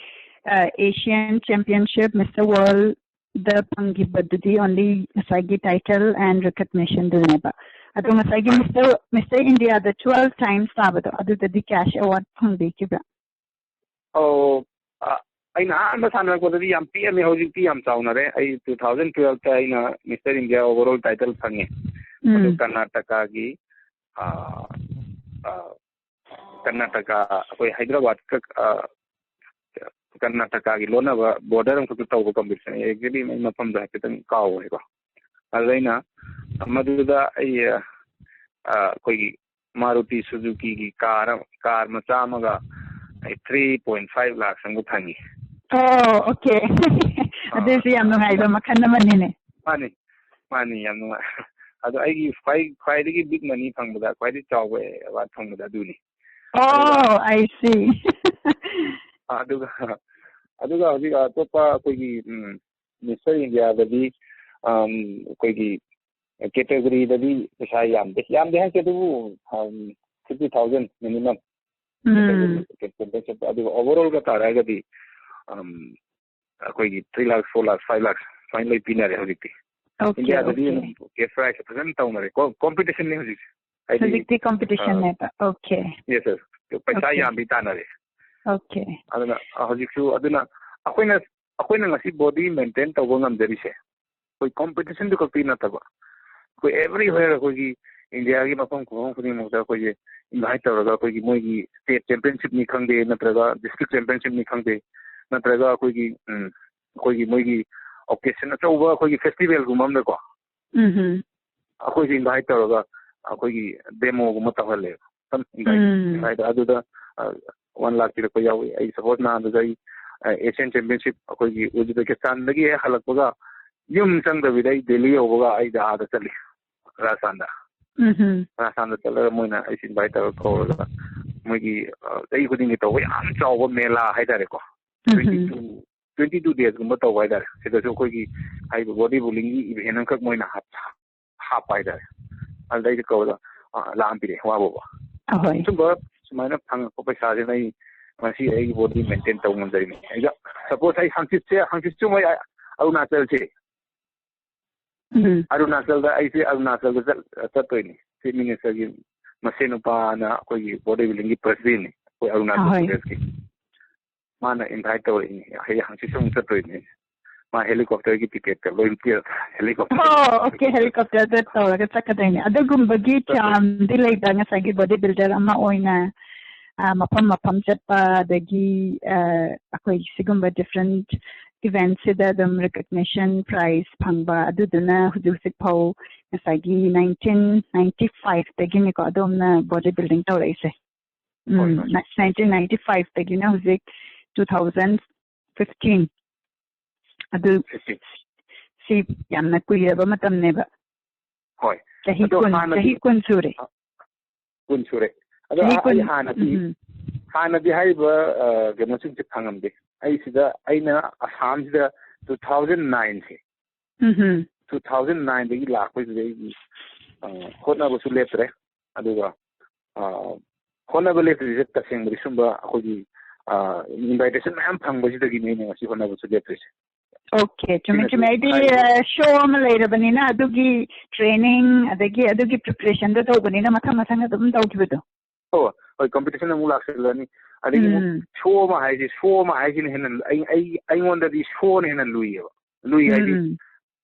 ꯑ, ꯑꯦꯁꯤꯌꯥꯟ ꯆꯦꯝꯄꯤꯌꯟꯁꯤꯞ, ꯃꯤꯁꯇꯔ ꯋꯥꯔꯜꯗ ꯐꯪꯈꯤꯕꯗꯨꯗꯤ only ꯉꯁꯥꯏꯒꯤ title and recognition ꯗꯨꯅꯦꯕ꯫ ꯑꯗꯣ ꯉꯁꯥꯏꯒꯤ ꯃꯥꯅꯤ꯫ ꯃꯤꯁꯇꯔ, ꯃꯤꯁꯇꯔ ꯏꯟꯗꯤꯌꯥꯗ twelve times ꯇꯥꯕꯗꯣ, ꯑꯗꯨꯗꯗꯤ cash award ꯐꯪꯕꯤꯈꯤꯕ꯭ꯔꯥ? ꯑꯧ, ꯑ, ꯑꯩꯅ ꯑꯍꯥꯟꯕ ꯁꯥꯟꯅꯔꯛꯄꯗꯗꯤ ꯌꯥꯝ ꯄꯤꯛꯑꯝꯃꯤ, ꯍꯧꯖꯤꯛꯇꯤ ꯌꯥꯝ ꯆꯥꯎꯅꯔꯦ꯫ ꯑꯩ two thousand twelve ꯇ ꯑꯩꯅ ꯃꯤꯁꯇꯔ ꯏꯟꯗꯤꯌꯥ overall title ꯐꯪꯉꯦ꯫ ꯎꯝ꯫ ꯑꯗꯨ ꯀꯔꯅꯥꯇꯀꯥꯒꯤ, ꯑ, ꯑ, ꯀꯔꯅꯥꯇꯀꯥ, ꯑꯩꯈꯣꯏ ꯍꯥꯏꯗ꯭ꯔꯕꯥꯗꯀ, ꯑ, ꯀꯔꯅꯥꯇꯀꯥꯒꯤ ꯂꯣꯟꯅꯕ border ꯑꯃꯈꯛꯇ ꯇꯧꯕ competition꯫ Exactly ꯑꯩ ꯃꯐꯝꯗꯣ ꯍꯥꯏꯐꯦꯠꯇꯪ ꯀꯥꯎꯈ꯭ꯔꯦꯀꯣ꯫ ꯑꯗꯨꯗ ꯑꯩꯅ ꯃꯗꯨꯗ ꯑꯩ, ꯑ, ꯑꯩꯈꯣꯏꯒꯤ ꯃꯥꯔꯨꯇꯤ ꯁꯨꯖꯨꯀꯤꯒꯤ car ꯑꯃ, car ꯃꯆꯥ ꯑꯃꯒ ꯑꯩ three point five lakhs ꯑꯃꯒ ꯐꯪꯉꯤ꯫ ꯑꯣ, okay꯫ ꯑꯥ꯫ ꯑꯗꯨꯁꯨ ꯌꯥꯝ ꯅꯨꯡꯉꯥꯏꯕ ꯃꯈꯜ ꯑꯃꯅꯤꯅꯦ꯫ ꯃꯥꯅꯤ, ꯃꯥꯅꯤ, ꯌꯥꯝ ꯅꯨꯡꯉꯥꯏ꯫ ꯑꯗꯣ ꯑꯩꯒꯤ ꯈ꯭ꯋꯥꯏ-, ꯈ꯭ꯋꯥꯏꯗꯒꯤ big money ꯐꯪꯕꯗ, ꯈ꯭ꯋꯥꯏꯗꯒꯤ ꯆꯥꯎꯕ award ꯐꯪꯕꯗ ꯑꯗꯨꯅꯤ꯫ ꯑꯗꯨꯒ ꯑꯣ, I see꯫ ꯑꯗꯨꯒ, ꯑꯗꯨꯒ ꯍꯧꯖꯤꯛ ꯑꯇꯣꯞꯄ ꯑꯩꯈꯣꯏꯒꯤ, ꯎꯝ, ꯃꯤꯁꯇꯔ ꯏꯟꯗꯤꯌꯥꯗꯗꯤ, ꯑꯝ, ꯑꯩꯈꯣꯏꯒꯤ category ꯗꯗꯤ ꯄꯩꯁꯥ ꯌꯥꯝꯗꯦ꯫ ꯌꯥꯝꯗꯦ ꯍꯥꯏꯁꯦ ꯑꯗꯨꯕꯨ, ꯑꯝ, fifty thousand minimum꯫ ꯎꯝ꯫ Category ꯆꯠꯄ꯫ ꯑꯗꯨꯒ overall ꯒ ꯇꯥꯔꯛꯑꯒꯗꯤ, ꯑꯝ, ꯑꯩꯈꯣꯏꯒꯤ three lakhs, four lakhs, five lakhs ꯁꯨꯃꯥꯏꯅ ꯂꯣꯏ ꯄꯤꯅꯔꯦ ꯍꯧꯖꯤꯛꯇꯤ꯫ Okay, ꯏꯟꯗꯤꯌꯥꯗꯗꯤ okay꯫ ꯑꯗꯨꯝ cash prize ꯐꯖꯅ ꯇꯧꯅꯔꯦ꯫ ꯀꯣ-, competition ꯅꯤ ꯍꯧꯖꯤꯛꯁꯦ꯫ ꯍꯥꯏꯗꯤ, competition ꯑ, ꯅꯦꯕ꯫ Okay꯫ Yes, yes꯫ ꯄꯩꯁꯥ okay꯫ ꯌꯥꯝꯕꯤ ꯇꯥꯅꯔꯦ꯫ Okay꯫ ꯑꯗꯨꯅ, ꯑ, ꯍꯧꯖꯤꯛꯁꯨ ꯑꯗꯨꯅ ꯑꯩꯈꯣꯏꯅ, ꯑꯩꯈꯣꯏꯅ ꯉꯁꯤ body maintain ꯇꯧꯕ ꯉꯝꯖꯔꯤꯁꯦ ꯑꯩꯈꯣꯏ competition ꯗꯨ ꯈꯛꯇꯤ ꯅꯠꯇꯕ, ꯑꯩꯈꯣꯏ everywhere ꯑꯩꯈꯣꯏꯒꯤ ꯏꯟꯗꯤꯌꯥꯒꯤ ꯃꯐꯝ ꯈꯨꯗꯤꯡꯃꯛꯇ ꯑꯩꯈꯣꯏꯒꯤ ꯏꯟꯚꯥꯏꯠ ꯇꯧꯔꯒ ꯑꯩꯈꯣꯏꯒꯤ ꯃꯣꯏꯒꯤ ꯁ꯭ꯇꯦꯠ ꯆꯦꯝꯄꯤꯌꯟꯁꯤꯞꯅꯤ ꯈꯪꯗꯦ, ꯅꯠꯇ꯭ꯔꯒ ꯗꯤꯁꯇ꯭ꯔꯤꯛ ꯆꯦꯝꯄꯤꯌꯟꯁꯤꯞꯅꯤ ꯈꯪꯗꯦ, ꯅꯠꯇ꯭ꯔꯒ ꯑꯩꯈꯣꯏꯒꯤ, ꯎꯝ, ꯑꯩꯈꯣꯏꯒꯤ ꯃꯣꯏꯒꯤ ꯑꯣꯀꯦꯖꯟ ꯑꯆꯧꯕ ꯑꯩꯈꯣꯏꯒꯤ ꯐꯦꯁꯇꯤꯚꯦꯜꯒꯨꯝꯕ ꯑꯃꯗꯀꯣ, ꯎꯝ ꯎꯝ ꯑꯩꯈꯣꯏꯁꯦ ꯏꯟꯚꯥꯏꯠ ꯇꯧꯔꯒ ꯑꯩꯈꯣꯏꯒꯤ ꯗꯦꯃꯣꯒꯨꯝꯕ ꯇꯧꯍꯜꯂꯦꯕ꯫ ꯁꯝ ꯏꯟꯚꯥꯏꯠ ꯎꯝ ꯏꯟꯚꯥꯏꯠ ꯑꯗꯨꯗ ꯋꯥꯟ ꯂꯥꯛ ꯄꯤꯔꯛꯄ ꯌꯥꯎꯏ꯫ ꯑꯩ ꯁꯄꯣꯁ ꯅꯍꯥꯟꯗꯨꯗ ꯑꯩ ꯑꯦꯁꯤꯌꯥꯟ ꯆꯦꯝꯄꯤꯌꯟꯁꯤꯞ ꯑꯩꯈꯣꯏꯒꯤ ꯎꯖꯕꯦꯀꯤꯁꯇꯥꯟꯗꯒꯤ ꯍꯦꯛ ꯍꯜꯂꯛꯄꯒ ꯌꯨꯝ ꯆꯪꯗꯕꯤꯗ ꯑꯩ ꯗꯦꯜꯂꯤ ꯌꯧꯕꯒ ꯑꯩꯗ ꯑꯥꯗ ꯆꯠꯂꯤ, ꯔꯥꯖꯁꯊꯥꯟꯗ꯫ ꯎꯝ ꯎꯝ ꯔꯥꯖꯁꯊꯥꯟꯗ ꯆꯠꯂꯒ ꯃꯣꯏꯅ ꯑꯩꯁꯦ ꯏꯟꯚꯥꯏꯠ ꯇꯧꯔꯒ ꯀꯧꯔꯒ ꯃꯣꯏꯒꯤ ꯑ, ꯆꯍꯤ ꯈꯨꯗꯤꯡꯒꯤ ꯇꯧꯕ ꯌꯥꯝ ꯆꯥꯎꯕ ꯃꯦꯂꯥ ꯍꯥꯏꯇꯥꯔꯦꯀꯣ꯫ ꯎꯝ ꯇ꯭ꯋꯦꯟꯇꯤ ꯎꯝ ꯇꯨ ꯇ꯭ꯋꯦꯟꯇꯤ ꯇꯨ ꯗꯦꯖꯀꯨꯝꯕ ꯇꯧꯕ ꯍꯥꯏꯇꯥꯔꯦ꯫ ꯁꯤꯗꯁꯨ ꯑꯩꯈꯣꯏꯒꯤ ꯍꯥꯏꯔꯤꯕ ꯕꯣꯗꯤ ꯕꯤꯜꯗꯤꯡꯒꯤ ꯏꯚꯦꯟ ꯑꯃꯈꯛ ꯃꯣꯏꯅ ꯍꯥꯞ- ꯍꯥꯞꯄ ꯍꯥꯏꯇꯥꯔꯦ꯫ ꯑꯗꯨꯗ ꯑꯩꯁꯦ ꯀꯧꯔꯒ ꯑ, ꯂꯥꯛ ꯑꯃ ꯄꯤꯔꯛꯑꯦ ꯋꯥꯕꯕꯨ꯫ ꯑꯍꯣꯏ ꯁꯨꯝꯕ ꯁꯨꯃꯥꯏꯅ ꯐꯪꯉꯛꯄ ꯄꯩꯁꯥꯁꯤꯅ ꯑꯩ ꯉꯁꯤ ꯑꯩꯒꯤ ꯕꯣꯗꯤ ꯃꯦꯟꯇꯦꯟ ꯇꯧ ꯉꯝꯖꯔꯤꯅꯤ꯫ ꯑꯩꯒ ꯁꯄꯣꯁ ꯑꯩ ꯍꯪꯆꯤꯠꯁꯦ ꯍꯪꯆꯤꯠꯁꯨ ꯃꯣꯏ ꯑꯔꯨꯅꯥꯆꯜꯁꯦ ꯎꯝ ꯑꯔꯨꯅꯥꯆꯜꯗ ꯑꯩꯁꯦ ꯑꯔꯨꯅꯥꯆꯜꯗ ꯆꯠ- ꯆꯠꯇꯣꯏꯅꯤ꯫ ꯆꯤꯐ ꯃꯤꯅꯤꯁꯇꯔꯒꯤ ꯃꯁꯦꯟ ꯅꯨꯄꯥꯅ ꯑꯩꯈꯣꯏꯒꯤ ꯕꯣꯗꯤ ꯕꯤꯜꯗꯤꯡꯒꯤ ꯄ꯭ꯔꯁꯤꯗꯦꯟꯅꯤ ꯑꯩꯈꯣꯏ ꯑꯔꯨꯅꯥꯆꯜ ꯑꯍꯣꯏ꯫ ꯄ꯭ꯔꯗꯦꯁꯀꯤ꯫ ꯃꯥꯅ ꯏꯟꯚꯥꯏꯠ ꯇꯧꯔꯛꯏꯅꯤ꯫ ꯍꯌꯦꯡ ꯍꯪꯆꯤꯠꯁꯨ ꯑꯃꯨꯛ ꯆꯠꯇꯣꯏꯅꯤ꯫ ꯃꯥ ꯍꯦꯂꯤꯀꯣꯞꯇꯔꯒꯤ ꯇꯤꯀꯦꯠꯀ ꯂꯣꯏ ꯄꯤꯔ ꯍꯦꯂꯤꯀꯣꯞꯇꯔ ꯑꯣ ꯑꯣꯀꯦ, ꯍꯦꯂꯤꯀꯣꯞꯇꯔꯗ ꯇꯧꯔꯒ ꯆꯠꯀꯗꯣꯏꯅꯦ꯫ ꯑꯗꯨꯒꯨꯝꯕꯒꯤ ꯆꯥꯔꯝꯗꯤ ꯂꯩꯕ꯭ꯔꯥ? ꯉꯁꯥꯏꯒꯤ ꯕꯣꯗꯤ ꯕꯤꯜꯗꯔ ꯑꯃ ꯑꯣꯏꯅ ꯑ, ꯃꯐꯝ ꯃꯐꯝ ꯆꯠꯄ, ꯑꯗꯒꯤ ꯑ, ꯑꯩꯈꯣꯏ ꯁꯤꯒꯨꯝꯕ ꯗꯤꯐ꯭ꯔꯦꯟ ꯏꯚꯦꯟꯠꯁꯤꯗ ꯑꯗꯨꯝ ꯔꯤꯀꯛꯅꯤꯁꯟ ꯄ꯭ꯔꯥꯏꯖ ꯐꯪꯕ, ꯑꯗꯨꯗꯨꯅ ꯍꯧꯖꯤꯛ ꯍꯧꯖꯤꯛ ꯐꯥꯎ ꯉꯁꯥꯏꯒꯤ ꯅꯥꯏꯟꯇꯤꯟ ꯅꯥꯏꯟꯇꯤ ꯐꯥꯏꯚꯇꯒꯤꯅꯤꯀꯣ ꯑꯗꯣꯝꯅ ꯕꯣꯗꯤ ꯕꯤꯜꯗꯤꯡ ꯇꯧꯔꯛꯏꯁꯦ꯫ ꯍꯣꯏ, ꯎꯝ, ꯍꯣꯏ꯫ ꯅꯥꯏꯟꯇꯤꯟ ꯅꯥꯏꯟꯇꯤ ꯐꯥꯏꯚꯇꯒꯤꯅ ꯍꯧꯖꯤꯛ ꯇꯨ ꯊꯥꯎꯖꯟ ꯐꯤꯐꯇꯤꯟ꯫ ꯑꯗꯨ ꯐꯤꯐꯇꯤꯟ꯫ ꯁꯤ ꯌꯥꯝꯅ ꯀꯨꯏꯔꯕ ꯃꯇꯝꯅꯦꯕ꯫ ꯍꯣꯏ꯫ ꯆꯍꯤ ꯑꯗꯣ ꯀꯨꯟ, ꯍꯥꯟꯅꯗꯤ ꯆꯍꯤ ꯀꯨꯟ ꯁꯨꯔꯦ꯫ ꯀꯨꯟ ꯁꯨꯔꯦ꯫ ꯑꯗꯣ ꯆꯍꯤ ꯑ- ꯀꯨꯟ꯫ ꯑꯩ ꯍꯥꯟꯅꯗꯤ ꯎꯝ, ꯎꯝ꯫ ꯍꯥꯟꯅꯗꯤ ꯍꯥꯏꯔꯤꯕ ꯑ, ꯀꯩꯅꯣꯁꯤꯡꯁꯦ ꯐꯪꯉꯝꯗꯦ꯫ ꯑꯩ ꯁꯤꯗ ꯑꯩꯅ ꯑꯁꯥꯝꯁꯤꯗ ꯇꯨ ꯊꯥꯎꯖꯟ ꯅꯥꯏꯟꯁꯦ ꯎꯝ, ꯎꯝ꯫ ꯇꯨ ꯊꯥꯎꯖꯟ ꯅꯥꯏꯟꯗꯒꯤ ꯂꯥꯛꯄꯁꯤꯗ ꯑꯩꯒꯤ ꯑ, ꯍꯣꯠꯅꯕꯁꯨ ꯂꯦꯞꯇ꯭ꯔꯦ꯫ ꯑꯗꯨꯒ ꯑ, ꯍꯣꯠꯅꯕ ꯂꯦꯞꯇ꯭ꯔꯤꯁꯦ ꯇꯁꯦꯡꯕꯗꯤ ꯁꯨꯝꯕ ꯑꯩꯈꯣꯏꯒꯤ ꯏꯟꯚꯥꯏꯇꯦꯁꯟ ꯃꯌꯥꯝ ꯐꯪꯕꯁꯤꯗꯒꯤꯅꯤ ꯑꯩꯅ ꯉꯁꯤ ꯍꯣꯠꯅꯕꯁꯨ ꯂꯦꯞꯇ꯭ꯔꯤꯁꯦ꯫ ꯑꯣꯀꯦ, ꯆꯨꯝꯃꯦ ꯁꯤꯅꯁꯨ ꯆꯨꯝꯃꯦ꯫ ꯑꯩꯗꯤ ꯍꯥꯏꯗꯤ ꯁꯣ ꯑꯃ ꯂꯩꯔꯕꯅꯤꯅ ꯑꯗꯨꯒꯤ ꯇ꯭ꯔꯦꯅꯤꯡ ꯑꯗꯒꯤ ꯑꯗꯨꯒꯤ ꯄ꯭ꯔꯤꯄꯔꯦꯁꯟꯗꯣ ꯇꯧꯕꯅꯤꯅ ꯃꯊꯪ ꯃꯊꯪ ꯑꯗꯨꯝ ꯇꯧꯈꯤꯕꯗꯣ꯫ ꯍꯣꯏ, ꯀꯝꯄꯤꯇꯤꯁꯟ ꯑꯃꯨꯛ ꯂꯥꯛꯁꯤꯜꯂꯅꯤ꯫ ꯑꯗꯒꯤ ꯑꯃꯨꯛ ꯎꯝ꯫ ꯁꯣ ꯑꯃ ꯍꯥꯏꯁꯦ, ꯁꯣ ꯑꯃ ꯍꯥꯏꯁꯤꯅ ꯍꯦꯟꯅ ꯑꯩ ꯑꯩ ꯑꯩꯉꯣꯟꯗꯗꯤ ꯁꯣꯅ ꯍꯦꯟꯅ ꯂꯨꯏꯌꯦꯕ꯫ ꯂꯨꯏ ꯍꯥꯏꯗꯤ ꯎꯝ꯫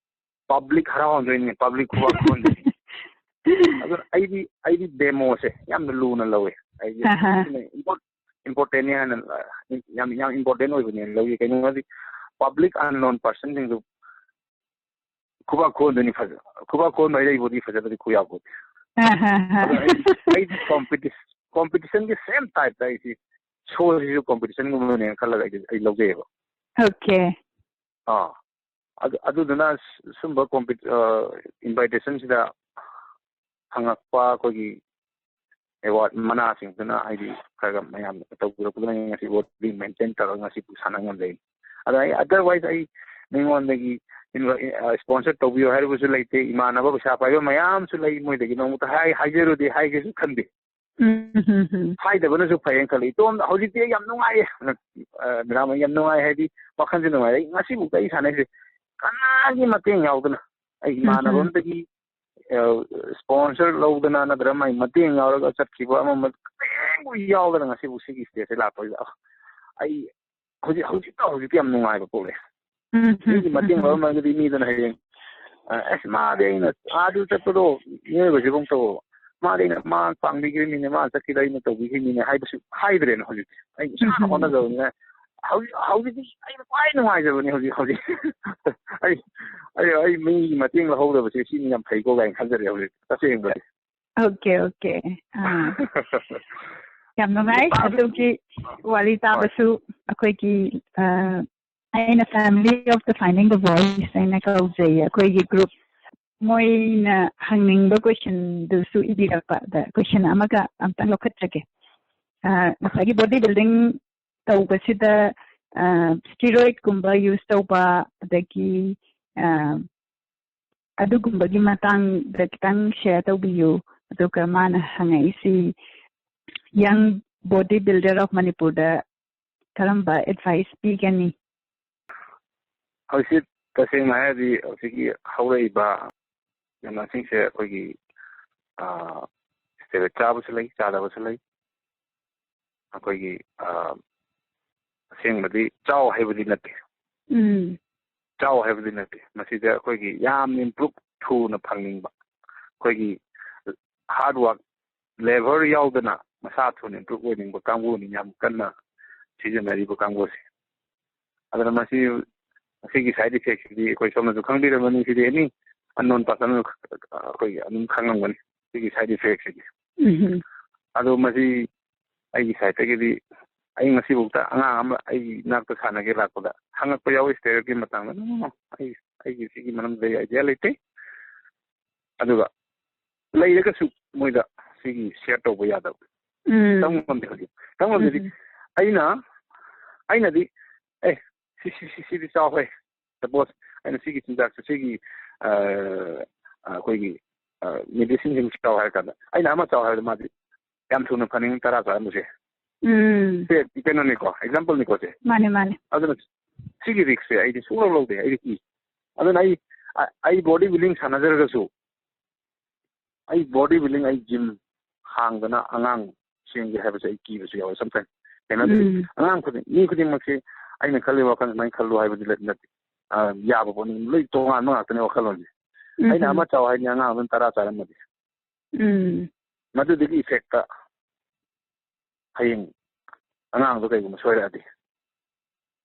Public ꯍꯔꯥꯎꯍꯟꯗꯣꯏꯅꯤ, public ꯈꯨꯕꯥꯛ ꯈꯨꯍꯟꯗꯣꯏꯅꯤ꯫ ꯑꯗꯨꯅ ꯑꯩꯗꯤ ꯑꯩꯗꯤ ꯗꯦꯃꯣꯁꯦ ꯌꯥꯝꯅ ꯂꯨꯅ ꯂꯧꯋꯦ꯫ ꯑꯩꯗꯤ ꯑꯍꯥ꯫ ꯁꯤꯅ ꯏꯝꯄꯣꯔ- ꯏꯝꯄꯣꯔꯇꯦꯟꯅꯤ ꯍꯥꯏꯅ, ꯑ, ꯌꯥꯝ ꯌꯥꯝ ꯏꯝꯄꯣꯔꯇꯦꯟ ꯑꯣꯏꯕꯅꯦꯅ ꯂꯧꯏ꯫ ꯀꯩꯅꯣ ꯍꯥꯏꯗꯤ ꯄꯕ꯭ꯂꯤꯛ ꯑꯟꯅꯣꯟ ꯄꯥꯔꯁꯟꯁꯤꯡꯗꯨ ꯈꯨꯕꯥꯛ ꯈꯨꯍꯟꯗꯣꯏꯅꯤ꯫ ꯐꯖ ꯈꯨꯕꯥꯛ ꯈꯨꯍꯟꯕ ꯍꯥꯏꯗꯤ ꯑꯩꯕꯨꯗꯤ ꯐꯖꯅꯗꯤ ꯈꯨ ꯌꯥꯄꯣꯠꯇꯦ꯫ ꯑꯍꯥ, ꯑꯍꯥ꯫ ꯑꯗꯣ ꯑꯩ ꯑꯩꯗꯤ ꯀꯣꯝꯄꯤꯇꯤꯁ- ꯀꯣꯝꯄꯤꯇꯤꯁꯟꯒꯤ ꯁꯦꯝ ꯇꯥꯏꯞꯇ ꯑꯩꯁꯤ ꯁꯣꯁꯤꯁꯨ ꯀꯣꯝꯄꯤꯇꯤꯁꯟꯒꯨꯝꯕꯅꯦꯅ ꯈꯜꯂꯒ ꯑꯩꯗꯤ ꯑꯩ ꯂꯧꯖꯩꯌꯦꯕ꯫ ꯑꯣꯀꯦ꯫ ꯑꯥ꯫ ꯑꯗꯨ ꯑꯗꯨꯗꯨꯅ ꯁꯨꯝꯕ ꯀꯣꯝꯄꯤ- ꯑ, ꯏꯟꯚꯥꯏꯇꯦꯁꯟꯁꯤꯗ ꯐꯪꯉꯛꯄ ꯑꯩꯈꯣꯏꯒꯤ ꯑꯦꯋꯥꯔꯗ ꯃꯅꯥꯁꯤꯡꯗꯨꯅ ꯍꯥꯏꯗꯤ ꯈꯔ ꯈꯔ ꯃꯌꯥꯝꯅ ꯇꯧꯕꯤꯔꯛꯄꯗꯨꯅ ꯑꯩ ꯉꯁꯤ ꯕꯣꯗꯤ ꯃꯦꯟꯇꯦꯟ ꯇꯧꯔꯒ ꯉꯁꯤꯕꯨ ꯁꯥꯟꯅ ꯉꯝꯖꯩ꯫ ꯑꯗꯣ ꯑꯩ ꯑꯗꯔꯋꯥꯏꯁ ꯑꯩ ꯃꯤꯉꯣꯟꯗꯒꯤ ꯏꯟꯚ- ꯑ, ꯁ꯭ꯄꯣꯟꯁꯔ ꯇꯧꯕꯤꯌꯨ ꯍꯥꯏꯔꯨꯕꯁꯨ ꯂꯩꯇꯦ꯫ ꯏꯃꯥꯟꯅꯕ ꯄꯩꯁꯥ ꯄꯥꯏꯕ ꯃꯌꯥꯝꯁꯨ ꯂꯩ, ꯃꯣꯏꯗꯒꯤ ꯅꯣꯡꯃꯇ ꯍꯥꯏ- ꯍꯥꯏꯖꯔꯨꯗꯦ, ꯍꯥꯏꯒꯦꯁꯨ ꯈꯟꯗꯦ꯫ ꯎꯝ, ꯎꯝ, ꯎꯝ꯫ ꯍꯥꯏꯗꯕꯅꯁꯨ ꯐꯩꯌꯦꯅ ꯈꯜꯂꯤ꯫ ꯏꯇꯣꯝꯗ ꯍꯧꯖꯤꯛꯇꯤ ꯑꯩ ꯌꯥꯝ ꯅꯨꯡꯉꯥꯏꯌꯦ꯫ ꯑ, ꯃꯦꯗꯥꯝ, ꯑꯩ ꯌꯥꯝ ꯅꯨꯡꯉꯥꯏ ꯍꯥꯏꯗꯤ ꯋꯥꯈꯜꯁꯦ ꯅꯨꯡꯉꯥꯏꯔꯦ꯫ ꯑꯩ ꯉꯁꯤꯕꯨꯛꯇ ꯑꯩ ꯁꯥꯟꯅꯩꯁꯦ ꯀꯅꯥꯒꯤ ꯃꯇꯦꯡ ꯌꯥꯎꯗꯅ, ꯑꯩ ꯏꯃꯥꯟꯅꯕ ꯎꯝ, ꯎꯝ꯫ ꯑꯝꯗꯒꯤ, ꯑ, ꯁ꯭ꯄꯣꯟꯁꯔ ꯂꯧꯗꯅ ꯅꯠꯇ꯭ꯔꯒ ꯃꯥꯏ ꯃꯇꯦꯡ ꯌꯥꯎꯔꯒ ꯆꯠꯈꯤꯕ ꯑꯃ ꯑꯃ ꯀꯔꯤꯝꯕꯨ ꯌꯥꯎꯗꯅ ꯉꯁꯤꯕꯨ ꯁꯤꯒꯤ ꯁ꯭ꯇꯦꯖꯁꯦ ꯂꯥꯛꯄꯁꯤꯗ, ꯑ, ꯑꯩ ꯍꯧꯖꯤꯛ, ꯍꯧꯖꯤꯛꯇ ꯍꯧꯖꯤꯛꯇꯤ ꯌꯥꯝ ꯅꯨꯡꯉꯥꯏꯕ ꯄꯣꯛꯂꯦ꯫ ꯎꯝ, ꯎꯝ, ꯃꯤꯒꯤ ꯃꯇꯦꯡ ꯎꯝ, ꯎꯝ꯫ ꯂꯧꯔꯝꯃꯒꯗꯤ ꯃꯤꯗꯨꯅ ꯍꯌꯦꯡ, "ꯑ, ꯑꯁ, ꯃꯥꯗꯤ ꯑꯩꯅ ꯑꯥꯗꯨ ꯆꯠꯄꯗꯣ ꯃꯤꯑꯣꯏꯕꯁꯤꯕꯨ ꯇꯧ, ꯃꯥꯗꯤ ꯑꯩꯅ ꯃꯥ ꯄꯥꯡꯕꯤꯈ꯭ꯔꯤꯃꯤꯅꯦ, ꯃꯥ ꯆꯠꯈꯤꯗ ꯑꯩꯅ ꯇꯧꯕꯤꯈ꯭ꯔꯤꯃꯤꯅꯦ" ꯍꯥꯏꯕꯁꯨ ꯍꯥꯏꯗ꯭ꯔꯦꯅ ꯍꯧꯖꯤꯛꯇꯤ꯫ ꯑꯩ ꯏꯁꯥꯅ ꯎꯝ, ꯎꯝ꯫ ꯍꯣꯠꯅꯖꯕꯅꯤꯅ ꯍꯧꯖꯤꯛ, ꯍꯧꯖꯤꯛꯇꯤ ꯑꯩꯅ ꯈ꯭ꯋꯥꯏ ꯅꯨꯡꯉꯥꯏꯖꯕꯅꯤ ꯍꯧꯖꯤꯛ, ꯍꯧꯖꯤꯛ꯫ ꯑꯩ, ꯑꯩ, ꯑꯩ ꯃꯤꯒꯤ ꯃꯇꯦꯡ ꯂꯧꯍꯧꯗꯕꯁꯦ ꯁꯤꯅꯤ ꯌꯥꯝ ꯐꯩꯀꯣ ꯀꯥꯏꯅ ꯈꯟꯖꯔꯦ ꯍꯧꯖꯤꯛ ꯇꯁꯦꯡꯕꯗꯤ꯫ Okay, okay. ꯑꯥ꯫ ꯌꯥꯝ ꯅꯨꯡꯉꯥꯏ꯫ ꯅꯨꯄꯥꯁꯨ ꯑꯗꯨꯒꯤ ꯋꯥꯔꯤ ꯍꯣꯏ꯫ ꯇꯥꯕꯁꯨ ꯑꯩꯈꯣꯏꯒꯤ, ꯑ, ꯑꯩꯅ Family of the Finding the Voice ꯍꯥꯏꯅ ꯀꯧꯖꯩꯌꯦ ꯑꯩꯈꯣꯏꯒꯤ group꯫ ꯃꯣꯏꯅ ꯍꯪꯅꯤꯡꯕ questionꯗꯨꯁꯨ ꯏꯕꯤꯔꯛꯄ꯫ ꯑꯗ question ꯑꯃꯒ ꯑꯝꯇꯪ ꯂꯧꯈꯠꯆꯒꯦ꯫ ꯑ, ꯉꯁꯥꯏꯒꯤ body building ꯇꯧꯕꯁꯤꯗ, ꯑ, steroidꯀꯨꯝꯕ use ꯇꯧꯕ, ꯑꯗꯒꯤ, ꯑ, ꯑꯗꯨꯒꯨꯝꯕꯒꯤ ꯃꯇꯥꯡꯗ ꯈꯤꯇꯪ share ꯇꯧꯕꯤꯌꯨ꯫ ꯑꯗꯨꯒ ꯃꯥꯅ ꯍꯪꯉꯛꯏꯁꯤ, young body builder of ꯃꯅꯤꯄꯨꯔꯗ ꯀꯔꯝꯕ advice ꯄꯤꯒꯅꯤ? ꯍꯧꯖꯤꯛ ꯇꯁꯦꯡꯅ ꯍꯥꯏꯔꯗꯤ ꯍꯧꯖꯤꯛꯀꯤ ꯍꯧꯔꯛꯏꯕ ꯀꯩꯅꯣꯁꯤꯡꯁꯦ ꯑꯩꯈꯣꯏꯒꯤ, ꯑ, steroid ꯆꯥꯕꯁꯨ ꯂꯩ, ꯆꯥꯗꯕꯁꯨ ꯂꯩ꯫ ꯑꯩꯈꯣꯏꯒꯤ, ꯑ, ꯑꯁꯦꯡꯕꯗꯤ ꯆꯥꯎ ꯍꯥꯏꯕꯗꯤ ꯅꯠꯇꯦ꯫ ꯎꯝ꯫ ꯆꯥꯎ ꯍꯥꯏꯕꯗꯤ ꯅꯠꯇꯦ꯫ ꯃꯁꯤꯗ ꯑꯩꯈꯣꯏꯒꯤ ꯌꯥꯝ improve ꯊꯨꯅ ꯐꯪꯅꯤꯡꯕ꯫ ꯑꯩꯈꯣꯏꯒꯤ hard work, labor ꯌꯥꯎꯗꯅ ꯃꯁꯥ ꯊꯨꯅ improve ꯑꯣꯏꯅꯤꯡꯕ ꯀꯥꯡꯕꯨꯅꯤ ꯌꯥꯝ ꯀꯟꯅ ꯁꯤꯖꯤꯟꯅꯔꯤꯕ ꯀꯥꯡꯕꯨꯁꯦ꯫ ꯑꯗꯨꯅ ꯃꯁꯤ, ꯃꯁꯤꯒꯤ side effect ꯁꯤꯗꯤ ꯑꯩꯈꯣꯏ ꯁꯣꯝꯅꯁꯨ ꯈꯪꯕꯤꯔꯝꯃꯅꯤ, ꯁꯤꯗꯤ any unknown person ꯑꯩꯈꯣꯏ ꯑꯗꯨꯝ ꯈꯪꯉꯝꯒꯅꯤ ꯁꯤꯒꯤ side effect ꯁꯤꯗꯤ꯫ ꯎꯝ꯫ ꯑꯗꯣ ꯃꯁꯤ ꯑꯩꯒꯤ side ꯇꯒꯤꯗꯤ ꯑꯩ ꯉꯁꯤꯐꯥꯎꯗ ꯑꯉꯥꯡ ꯑꯃ ꯑꯩꯒꯤ ꯏꯅꯥꯛꯇ ꯁꯥꯟꯅꯒꯦ ꯂꯥꯛꯄꯗ ꯍꯪꯉꯛꯄ ꯌꯥꯎꯏ, steroid ꯀꯤ ꯃꯇꯥꯡꯗ꯫ "No, no, no, ꯑꯩ, ꯑꯩꯒꯤ ꯁꯤꯒꯤ ꯃꯔꯝꯗ ꯑꯩ idea ꯂꯩꯇꯦ"꯫ ꯑꯗꯨꯒ ꯂꯩꯔꯒꯁꯨ ꯃꯣꯏꯗ ꯁꯤꯒꯤ share ꯇꯧꯕ ꯌꯥꯗꯕ꯫ ꯎꯝ꯫ ꯇꯝ ꯉꯝꯗꯦ ꯍꯧꯖꯤꯛ꯫ ꯇꯝ ꯉꯝꯗꯦꯗꯤ ꯎꯝ꯫ ꯑꯩꯅ, ꯑꯩꯅꯗꯤ, "ꯑꯦ, ꯁꯤ, ꯁꯤ, ꯁꯤ, ꯁꯤꯗꯤ ꯆꯥꯎ ꯍꯦ꯫ Suppose ꯑꯩꯅ ꯁꯤꯒꯤ ꯆꯤꯟꯖꯥꯛꯁꯦ, ꯁꯤꯒꯤ, ꯑ, ꯑ, ꯑꯩꯈꯣꯏꯒꯤ, ꯑ, medicine ꯁꯤꯡ ꯆꯥꯎ" ꯍꯥꯏꯔ ꯀꯥꯟꯗ, ꯑꯩꯅ ꯑꯃ ꯆꯥꯎ ꯍꯥꯏꯕꯗ ꯃꯥꯗꯤ ꯌꯥꯝ ꯊꯨꯅ ꯐꯅꯤꯡ ꯇꯔꯥ ꯆꯥꯔꯝꯕꯁꯦ꯫ ꯎꯝ꯫ ꯁꯦ ꯀꯩꯅꯣꯅꯤꯀꯣ, example ꯅꯤꯀꯣ ꯁꯦ꯫ ꯃꯥꯅꯦ, ꯃꯥꯅꯦ꯫ ꯑꯗꯨꯅ ꯁꯤꯒꯤ risk ꯁꯦ ꯑꯩꯗꯤ ꯁꯨꯡꯂꯧ ꯂꯧꯗꯦ, ꯑꯩꯗꯤ ꯀꯤ꯫ ꯑꯗꯨꯅ ꯑꯩ, ꯑ-, ꯑꯩ body building ꯁꯥꯟꯅꯖꯔꯒꯁꯨ, ꯑꯩ body building, ꯑꯩ gym ꯍꯥꯡꯗꯅ ꯑꯉꯥꯡ ꯁꯦꯝꯒꯦ ꯍꯥꯏꯕꯁꯦ ꯑꯩ ꯀꯤꯕꯁꯨ ꯌꯥꯎꯋꯦ sometimes꯫ ꯀꯩꯅꯣꯗꯤ ꯎꯝ꯫ ꯑꯉꯥꯡ ꯈꯨꯗꯤꯡ, ꯃꯤ ꯈꯨꯗꯤꯡꯃꯛꯁꯦ ꯑꯩꯅ ꯈꯜꯂꯤ ꯋꯥꯈꯜ ꯁꯨꯃꯥꯏꯅ ꯈꯜꯂꯨ ꯍꯥꯏꯕꯗꯤ ꯂꯩ-, ꯅꯠꯇꯦ꯫ ꯑ, ꯌꯥꯕ ꯄꯣꯠꯅꯤ, ꯂꯣꯏ ꯇꯣꯉꯥꯟꯕ ꯉꯥꯛꯇꯅꯦ ꯋꯥꯈꯜꯂꯣꯟꯁꯦ꯫ ꯎꯝ꯫ ꯑꯩꯅ ꯑꯃ ꯆꯥꯎ ꯍꯥꯏꯅꯤ, ꯑꯉꯥꯡ ꯑꯗꯨꯝ ꯇꯔꯥ ꯆꯥꯔꯝꯃꯗꯤ꯫ ꯎꯝ꯫ ꯃꯗꯨꯗꯒꯤ effect ꯇ ꯍꯌꯦꯡ ꯑꯉꯥꯡꯗꯣ ꯀꯩꯒꯨꯝꯕ ꯁꯣꯏꯔꯛꯑꯗꯤ,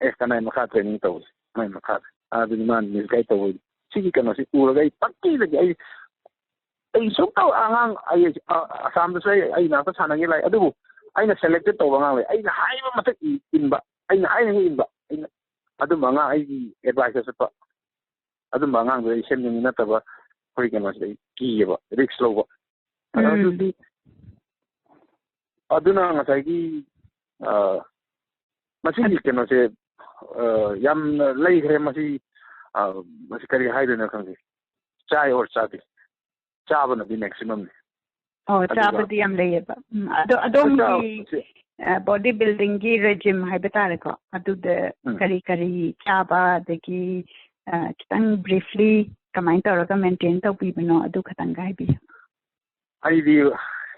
"ꯑꯦ, ꯀꯅꯥꯏ ꯃꯈꯥ training ꯇꯧꯕꯁꯦ? ꯀꯅꯥꯏ ꯃꯈꯥꯗ?" ꯑꯗꯨꯗꯤ ꯃꯥꯅ misguide ꯇꯧꯕ꯫ ꯁꯤꯒꯤ ꯀꯩꯅꯣꯁꯤ ꯎꯔꯒ ꯑꯩ ꯄꯪꯀꯤꯗꯒꯤ ꯑꯩ, ꯑꯩ ꯁꯨꯡꯇꯧ ꯑꯉꯥꯡ ꯑꯩ, ꯑ, ꯑꯁꯥꯝꯗꯁꯨ ꯑꯩ, ꯑꯩ ꯅꯥꯛꯇ ꯁꯥꯟꯅꯒꯦ ꯂꯥꯛꯑꯦ꯫ ꯑꯗꯨꯕꯨ ꯑꯩꯅ selected ꯇꯧꯕ ꯑꯉꯥꯡ ꯂꯩ꯫ ꯑꯩꯅ ꯍꯥꯏꯕ ꯃꯊꯛ ꯏ-, ꯏꯟꯕ, ꯑꯩꯅ ꯍꯥꯏꯔꯤꯉꯩ ꯏꯟꯕ, ꯑꯩꯅ ꯑꯗꯨꯝꯕ ꯑꯉꯥꯡ ꯑꯩꯒꯤ advice ꯇ ꯆꯠꯄ꯫ ꯑꯗꯨꯝꯕ ꯑꯉꯥꯡꯗꯣ ꯑꯩ ꯁꯦꯝꯅꯤꯡꯕ ꯅꯠꯇꯕ, ꯑꯩꯈꯣꯏ ꯀꯩꯅꯣꯁꯤꯗ ꯑꯩ ꯀꯤꯌꯦꯕ, risk ꯂꯧꯕ꯫ ꯑꯗꯣ ꯎꯝ꯫ ꯍꯧꯖꯤꯛꯇꯤ ꯑꯗꯨꯅ ꯉꯁꯥꯏꯒꯤ, ꯑ, ꯃꯁꯤꯒꯤ ꯀꯩꯅꯣꯁꯦ, ꯑ, ꯌꯥꯝꯅ ꯂꯩꯈ꯭ꯔꯦ ꯃꯁꯤ, ꯑ, ꯃꯁꯤ ꯀꯔꯤ ꯍꯥꯏꯗꯣꯏꯅꯣ ꯈꯪꯗꯦ, ꯆꯥꯏ or ꯆꯥꯗꯦ, ꯆꯥꯕꯅꯗꯤ maximum ꯅꯤ꯫ ꯑꯣ, ꯑꯗꯨꯒ ꯆꯥꯕꯗꯤ ꯌꯥꯝ ꯂꯩꯌꯦꯕ꯫ ꯎꯝ, ꯑꯗꯣ ꯑꯗꯣꯝꯒꯤ, ꯆꯥꯕꯁꯦ ꯑ, body building ꯒꯤ regime ꯍꯥꯏꯕ ꯇꯥꯔꯦꯀꯣ, ꯑꯗꯨꯗ ꯎꯝ꯫ ꯀꯔꯤ ꯀꯔꯤ ꯆꯥꯕ, ꯑꯗꯒꯤ, ꯑ, ꯈꯤꯇꯪ briefly ꯀꯃꯥꯏꯅ ꯇꯧꯔꯒ maintain ꯇꯧꯕꯤꯕꯅꯣ, ꯑꯗꯨ ꯈꯇꯪꯒ ꯍꯥꯏꯕꯤꯌꯨ꯫ ꯑꯩꯗꯤ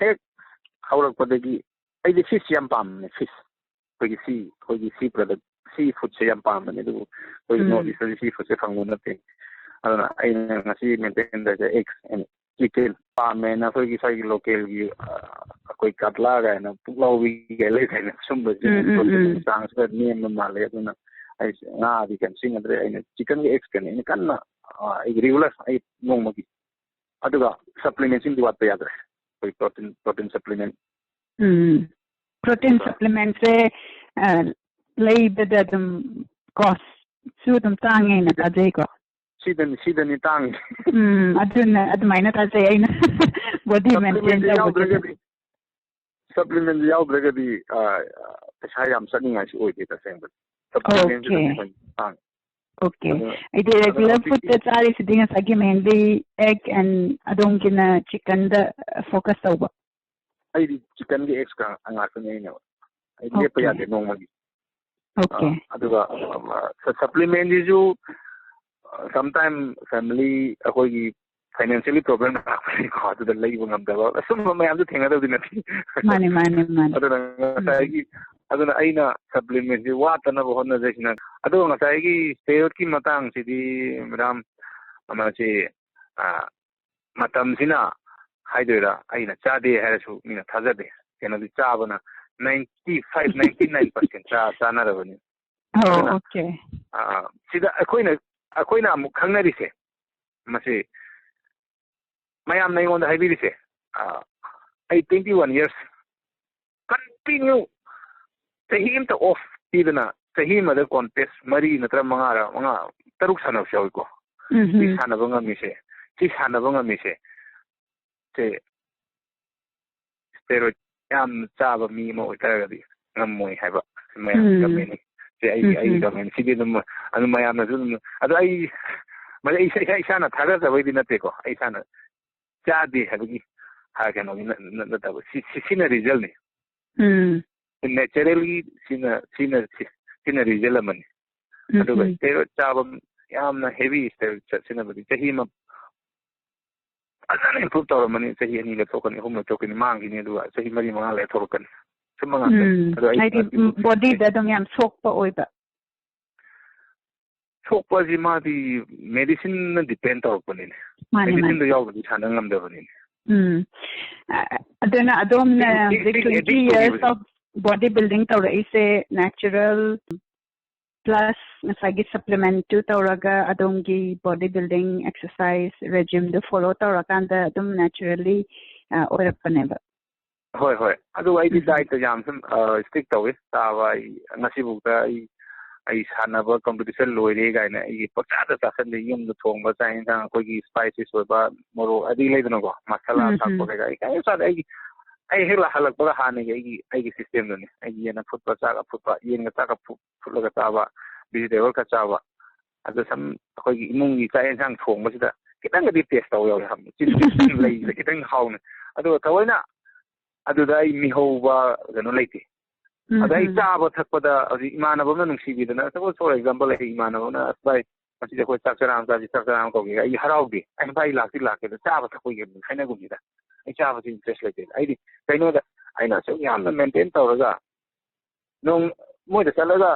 ꯍꯦꯛ ꯍꯧꯔꯛꯄꯗꯒꯤ ꯑꯩꯗꯤ fish ꯌꯥꯝ ꯄꯥꯝꯃꯦ, fish꯫ ꯑꯩꯈꯣꯏꯒꯤ sea, ꯑꯩꯈꯣꯏꯒꯤ sea product, sea food ꯁꯦ ꯌꯥꯝ ꯄꯥꯝꯕꯅꯦ, ꯑꯗꯨꯕꯨ ꯑꯩꯈꯣꯏꯒꯤ ꯎꯝ꯫ North East ꯇꯗꯤ sea food ꯁꯦ ꯐꯪꯕ ꯅꯠꯇꯦ꯫ ꯑꯗꯨꯅ ꯑꯩꯅ ꯉꯁꯤ maintain ꯇꯧꯔꯤꯁꯦ eggs and ꯆꯤꯀꯟ ꯄꯥꯝꯃꯦꯅ ꯑꯩꯈꯣꯏꯒꯤ ꯁ꯭ꯋꯥꯏꯒꯤ ꯂꯣꯀꯦꯜꯒꯤ, ꯑ, ꯑꯩꯈꯣꯏ ꯀꯠꯂꯥ ꯀꯥꯏꯅ ꯄꯨꯛꯂꯥꯎꯕꯤ ꯀꯥꯏ ꯂꯩꯗꯥꯏꯅꯦ, ꯁꯨꯝꯕꯁꯦ ꯎꯝ, ꯎꯝ, ꯎꯝ꯫ ꯄ꯭ꯔꯣꯇꯤꯟꯒꯤ ꯆꯥꯡꯁꯦ ꯈꯔ ꯅꯦꯝꯕ ꯃꯥꯜꯂꯦ꯫ ꯑꯗꯨꯅ ꯑꯩꯁꯦ ꯉꯥꯗꯤ ꯀꯩꯝ ꯁꯤꯖꯤꯟꯅꯗ꯭ꯔꯦ꯫ ꯑꯩꯅ ꯆꯤꯀꯟꯒ ꯑꯦꯛꯁꯀꯅꯤ ꯑꯩꯅ ꯀꯟꯅ, ꯑ, ꯑꯩꯒꯤ ꯔꯤꯒꯨꯂꯔ ꯑꯩ ꯅꯣꯡꯃꯒꯤ꯫ ꯑꯗꯨꯒ ꯁꯄ꯭ꯂꯤꯃꯦꯟꯁꯤꯃꯗꯤ ꯋꯥꯠꯄ ꯌꯥꯗ꯭ꯔꯦ꯫ ꯑꯩꯈꯣꯏ ꯄ꯭ꯔꯣꯇꯤꯟ, ꯄ꯭ꯔꯣꯇꯤꯟ ꯁꯄ꯭ꯂꯤꯃꯦꯟ꯫ ꯎꯝ꯫ ꯄ꯭ꯔꯣꯇꯤꯟ ꯑꯗꯨꯒ ꯁꯄ꯭ꯂꯤꯃꯦꯟꯁꯦ, ꯑ, ꯂꯩꯕꯗ ꯑꯗꯨꯝ ꯀꯣꯁꯁꯨ ꯑꯗꯨꯝ ꯇꯥꯡꯉꯦꯅ ꯇꯥꯖꯩꯀꯣ꯫ ꯁꯤꯗꯅꯤ, ꯁꯤꯗꯅꯤ ꯇꯥꯡꯉꯤ꯫ ꯎꯝ, ꯑꯗꯨꯅ ꯑꯗꯨꯃꯥꯏꯅ ꯇꯥꯖꯩ ꯑꯩꯅ꯫ ꯕꯣꯗꯤ ꯃꯦꯟꯇꯦꯟ ꯁꯄ꯭ꯂꯤꯃꯦꯟꯁꯦ ꯇꯧꯕꯁꯤꯗ꯫ ꯌꯥꯎꯗ꯭ꯔꯒꯗꯤ, ꯁꯄ꯭ꯂꯤꯃꯦꯟꯁꯦ ꯌꯥꯎꯗ꯭ꯔꯒꯗꯤ, ꯑ, ꯄꯩꯁꯥ ꯌꯥꯝ ꯆꯠꯅꯤꯡꯉꯥꯏꯁꯨ ꯑꯣꯏꯗꯦ ꯇꯁꯦꯡꯕꯗꯤ꯫ ꯁꯄ꯭ꯂꯤꯃꯦꯟꯁꯤꯗꯅꯤ ꯑꯣꯀꯦ꯫ ꯍꯦꯟꯅ ꯇꯥꯡꯉꯤ꯫ ꯑꯣꯀꯦ꯫ ꯑꯗꯨꯅ, ꯑꯩꯗꯤ ꯑꯗꯨꯅ ꯔꯦꯒꯨꯂꯔ ꯍꯧꯖꯤꯛꯇꯤ ꯐꯨꯗꯇ ꯆꯥꯔꯤꯁꯤꯗꯤ ꯉꯁꯥꯏꯒꯤ mainly egg and ꯑꯗꯣꯝꯒꯤꯅ ꯆꯤꯀꯟꯗ focus ꯇꯧꯕ꯫ ꯑꯩꯗꯤ ꯆꯤꯀꯟꯒ ꯑꯦꯛꯁꯀ ꯉꯥꯛꯇꯅꯦ ꯑꯩꯅ꯫ ꯑꯩ ꯂꯦꯞꯄ ꯑꯣꯀꯦ꯫ ꯌꯥꯗꯦ ꯅꯣꯡꯃꯒꯤ꯫ ꯑꯣꯀꯦ꯫ ꯑ, ꯑꯗꯨꯒ, ꯑ, ꯁ-, ꯁꯄ꯭ꯂꯤꯃꯦꯟꯁꯤꯁꯨ, ꯑ, sometime family ꯑꯩꯈꯣꯏꯒꯤ financially problem ꯂꯥꯛꯄꯅꯤꯀꯣ, ꯑꯗꯨꯗ ꯂꯩꯕ ꯉꯝꯗꯕ ꯑꯁꯨꯝꯕ ꯃꯌꯥꯝꯁꯨ ꯊꯦꯡꯅꯗꯕꯗꯤ ꯅꯠꯇꯦ꯫ ꯃꯥꯅꯦ, ꯃꯥꯅꯦ, ꯃꯥꯅꯦ꯫ ꯑꯗꯨꯅ ꯎꯝ꯫ ꯉꯁꯥꯏꯒꯤ, ꯑꯗꯨꯅ ꯑꯩꯅ ꯁꯄ꯭ꯂꯤꯃꯦꯟꯁꯤ ꯋꯥꯠꯇꯅꯕ ꯍꯣꯠꯅꯖꯩꯁꯤꯅ꯫ ꯑꯗꯨꯒ ꯉꯁꯥꯏꯒꯤ ꯁ꯭ꯇꯦꯔꯣꯏꯗꯀꯤ ꯃꯇꯥꯡꯁꯤꯗꯤ, ꯃꯦꯗꯥꯝ, ꯃꯁꯤ, ꯑ, ꯃꯇꯝꯁꯤꯅ ꯍꯥꯏꯗꯣꯏꯔꯥ, ꯑꯩꯅ ꯆꯥꯗꯦ ꯍꯥꯏꯔꯁꯨ ꯃꯤꯅ ꯊꯥꯖꯗꯦ꯫ ꯀꯩꯅꯣꯗꯤ ꯆꯥꯕꯅ ninety five, ninety nine percent ꯆꯥ-, ꯆꯥꯅꯔꯕꯅꯤ꯫ ꯑꯣ, ꯑꯗꯨꯅ, ꯑꯣꯀꯦ꯫ ꯑ, ꯁꯤꯗ ꯑꯩꯈꯣꯏꯅ, ꯑꯩꯈꯣꯏꯅ ꯑꯃꯨꯛ ꯈꯪꯅꯔꯤꯁꯦ, ꯃꯁꯤ ꯃꯌꯥꯝꯅ ꯑꯩꯉꯣꯟꯗ ꯍꯥꯏꯕꯤꯔꯤꯁꯦ, ꯑ, ꯑꯩ twenty one years continue ꯆꯍꯤ ꯑꯃꯇ off ꯄꯤꯗꯅ, ꯆꯍꯤ ꯑꯃꯗ contest ꯃꯔꯤ ꯅꯠꯇ꯭ꯔ ꯃꯉꯥꯔ, ꯃꯉꯥ, ꯇꯔꯨꯛ ꯁꯥꯟꯅꯕꯁꯨ ꯌꯥꯎꯏꯀꯣ꯫ ꯎꯝ ꯁꯤ ꯍꯝ꯫ ꯁꯥꯟꯅꯕ ꯉꯝꯃꯤꯁꯦ, ꯁꯤ ꯁꯥꯟꯅꯕ ꯉꯝꯃꯤꯁꯦ, ꯁꯦ ꯁ꯭ꯇꯦꯔꯣꯏꯗ ꯌꯥꯝ ꯆꯥꯕ ꯃꯤ ꯑꯃ ꯑꯣꯏꯇꯥꯔꯒꯗꯤ ꯉꯝꯃꯣꯏ ꯍꯥꯏꯕ꯫ ꯃꯌꯥꯝ ꯎꯝ꯫ ꯀꯃꯦꯟꯅꯤ꯫ ꯁꯤ ꯑꯩꯒꯤ, ꯎꯝ ꯑꯩꯒꯤ ꯎꯝ꯫ ꯀꯃꯦꯟ꯫ ꯁꯤꯗꯤ ꯑꯗꯨꯝ, ꯑꯗꯨꯝ ꯃꯌꯥꯝꯅꯁꯨ ꯑꯗꯨꯝ, ꯑꯗꯣ ꯑꯩ, ꯃꯁꯤ ꯑꯩ ꯏꯁꯥ, ꯏꯁꯥꯅ ꯊꯥꯒꯠꯆꯕꯩꯗꯤ ꯅꯠꯇꯦꯀꯣ꯫ ꯑꯩ ꯏꯁꯥꯅ ꯆꯥꯗꯦ ꯍꯥꯏꯕꯒꯤ, ꯍꯥ, ꯀꯩꯅꯣꯒꯤ ꯅ-, ꯅ-, ꯅꯠꯇꯕ꯫ ꯁꯤ, ꯁꯤ, ꯁꯤꯅ resultꯅꯤ꯫ ꯎꯝ꯫ Naturalꯒꯤ ꯁꯤꯅ, ꯁꯤꯅ, ꯁꯤ, ꯁꯤꯅ result ꯑꯃꯅꯤ꯫ ꯎꯝ ꯑꯗꯨꯒ ꯎꯝ꯫ ꯁ꯭ꯇꯦꯔꯣꯏꯗ ꯆꯥꯕ ꯌꯥꯝꯅ heavy ꯁ꯭ꯇꯦꯔꯣꯏꯗ ꯆꯠꯁꯤꯟꯅꯕꯗꯤ ꯆꯍꯤ ꯑꯃ ꯐꯖꯅ improve ꯇꯧꯔꯝꯃꯅꯤ꯫ ꯆꯍꯤ ꯑꯅꯤ ꯂꯦꯞꯊꯣꯛꯀꯅꯤ, ꯑꯍꯨꯝ ꯂꯦꯞꯊꯣꯛꯀꯅꯤ, ꯃꯥꯡꯈꯤꯅꯤ, ꯑꯗꯨꯒ ꯆꯍꯤ ꯃꯔꯤ ꯃꯉꯥ ꯂꯦꯞꯊꯣꯔꯛꯀꯅꯤ꯫ ꯁꯨꯝꯕ ꯉꯥꯛꯇꯅꯤ꯫ ꯎꯝ, ꯑꯗꯣ ꯑꯩ ꯍꯥꯏꯗꯤ, ꯎꯝ, bodyꯗ ꯑꯗꯨꯝ ꯌꯥꯝ ꯁꯣꯛꯄ ꯑꯣꯏꯕ꯫ ꯁꯣꯛꯄꯁꯤ ꯃꯥꯗꯤ medicineꯅ depend ꯇꯧꯔꯛꯄꯅꯤꯅꯦ꯫ ꯃꯥꯅꯦ, ꯃꯥꯅꯦ꯫ Medicine-ꯗꯣ ꯌꯥꯎꯗ꯭ꯔꯗꯤ ꯁꯥꯟꯅ ꯉꯝꯗꯕꯅꯤꯅꯦ꯫ ꯎꯝ꯫ ꯑ, ꯑꯗꯨꯅ ꯑꯗꯣꯝꯅ Addict, ꯍꯧꯖꯤꯛ addict, twenty addict years ꯑꯣꯏꯈꯤꯕꯁꯦ꯫ Of body building ꯇꯧꯔꯛꯏꯁꯦ natural plus ꯉꯁꯥꯏꯒꯤ supplement-ꯇꯨ ꯇꯧꯔꯒ ꯑꯗꯣꯝꯒꯤ body building exercise regime-ꯗꯨ follow ꯇꯧꯔꯀꯥꯟꯗ ꯑꯗꯨꯝ naturally, ꯑ, ꯑꯣꯏꯔꯛꯄꯅꯦꯕ꯫ ꯍꯣꯏ, ꯍꯣꯏ꯫ ꯑꯗꯨ ꯑꯩꯗꯤ ꯎꯝ꯫ Diet-ꯇ ꯌꯥꯝ ꯁꯨꯝ, ꯑ, strict ꯇꯧꯏ꯫ ꯆꯥꯕ ꯑꯩ ꯉꯁꯤꯐꯥꯎꯗ ꯑꯩ, ꯑꯩ ꯁꯥꯟꯅꯕ competition ꯂꯣꯏꯔꯦ ꯀꯥꯏꯅ ꯑꯩꯒꯤ ꯄꯪꯆꯥꯗ ꯆꯥꯁꯤꯜꯂꯤ꯫ ꯌꯨꯝꯗ ꯊꯣꯡꯕ ꯆꯥꯛ ꯌꯦꯟꯁꯥꯡ ꯑꯩꯈꯣꯏꯒꯤ spices ꯑꯣꯏꯕ ꯃꯣꯔꯣꯛ ꯑꯗꯤ ꯂꯩꯗꯅꯀꯣ, ꯃꯁꯥꯂꯥ ꯎꯝ, ꯊꯥꯛꯄ ꯎꯝ꯫ ꯀꯩꯀꯥ ꯑꯩ ꯀꯔꯤꯝ ꯆꯥꯗꯦ꯫ ꯑꯩꯒꯤ, ꯑꯩ ꯍꯦꯛ ꯍꯜꯂꯛꯄꯒ ꯍꯥꯟꯅꯒꯤ ꯑꯩꯒꯤ, ꯑꯩꯒꯤ system-ꯗꯨꯅꯤ꯫ ꯑꯩꯒꯤ ꯌꯦꯟ ꯑꯐꯨꯠꯄ, ꯆꯥꯛ ꯑꯐꯨꯠꯄ, ꯌꯦꯟꯒ ꯆꯥꯛꯀ ꯐꯨ-, ꯐꯨꯠꯂꯒ ꯆꯥꯕ, vegetable ꯈꯔ ꯆꯥꯕ꯫ ꯑꯗ ꯁꯨꯝ ꯑꯩꯈꯣꯏꯒꯤ ꯏꯃꯨꯡꯒꯤ ꯆꯥꯛ ꯌꯦꯟꯁꯥꯡ ꯊꯣꯡꯕꯁꯤꯗ ꯈꯤꯇꯪꯒꯗꯤ taste ꯇꯧ ꯌꯥꯎꯋꯦ ꯍꯥꯏꯕ꯫ ꯆꯤꯟ ꯂꯩꯁꯤꯗ ꯈꯤꯇꯪ ꯍꯥꯎꯅ꯫ ꯑꯗꯨꯒ ꯊꯑꯣꯏꯅ ꯑꯗꯨꯗ ꯑꯩ ꯃꯤꯍꯧꯕ ꯀꯩꯅꯣ ꯂꯩꯇꯦ꯫ ꯎꯝ, ꯑꯗ ꯑꯩ ꯎꯝ꯫ ꯆꯥꯕ ꯊꯛꯄꯗ ꯍꯧꯖꯤꯛ ꯏꯃꯥꯟꯅꯕ ꯑꯃꯅ ꯅꯨꯡꯁꯤꯕꯤꯗꯅ, suppose for example, ꯑꯩ ꯏꯃꯥꯟꯅꯕ ꯑꯃꯅ, "ꯑꯁ ꯚꯥꯏ, ꯉꯁꯤꯗꯤ ꯑꯩꯈꯣꯏ ꯆꯥꯛ ꯆꯔꯥ ꯑꯃ ꯆꯥꯁꯤ, ꯆꯥꯛ ꯆꯔꯥ ꯑꯃ ꯀꯧꯒꯦ"꯫ ꯑꯩ ꯍꯔꯥꯎꯗꯦ꯫ "ꯑꯩ ꯚꯥꯏ ꯂꯥꯛꯇꯤ ꯂꯥꯛꯀꯦ, ꯑꯗꯣ ꯆꯥꯕ ꯊꯛꯄꯒꯤ ꯍꯥꯏꯅꯒꯨꯝꯁꯤꯗ꯫ ꯑꯩ ꯆꯥꯕꯁꯤ interest ꯂꯩꯇꯦ"꯫ ꯑꯩꯗꯤ ꯀꯩꯅꯣꯗ ꯑꯩꯅ ꯑꯁꯨꯛ ꯌꯥꯝꯅ maintain ꯇꯧꯔꯒ ꯅꯣꯡ ꯃꯣꯏꯗ ꯆꯠꯂꯒ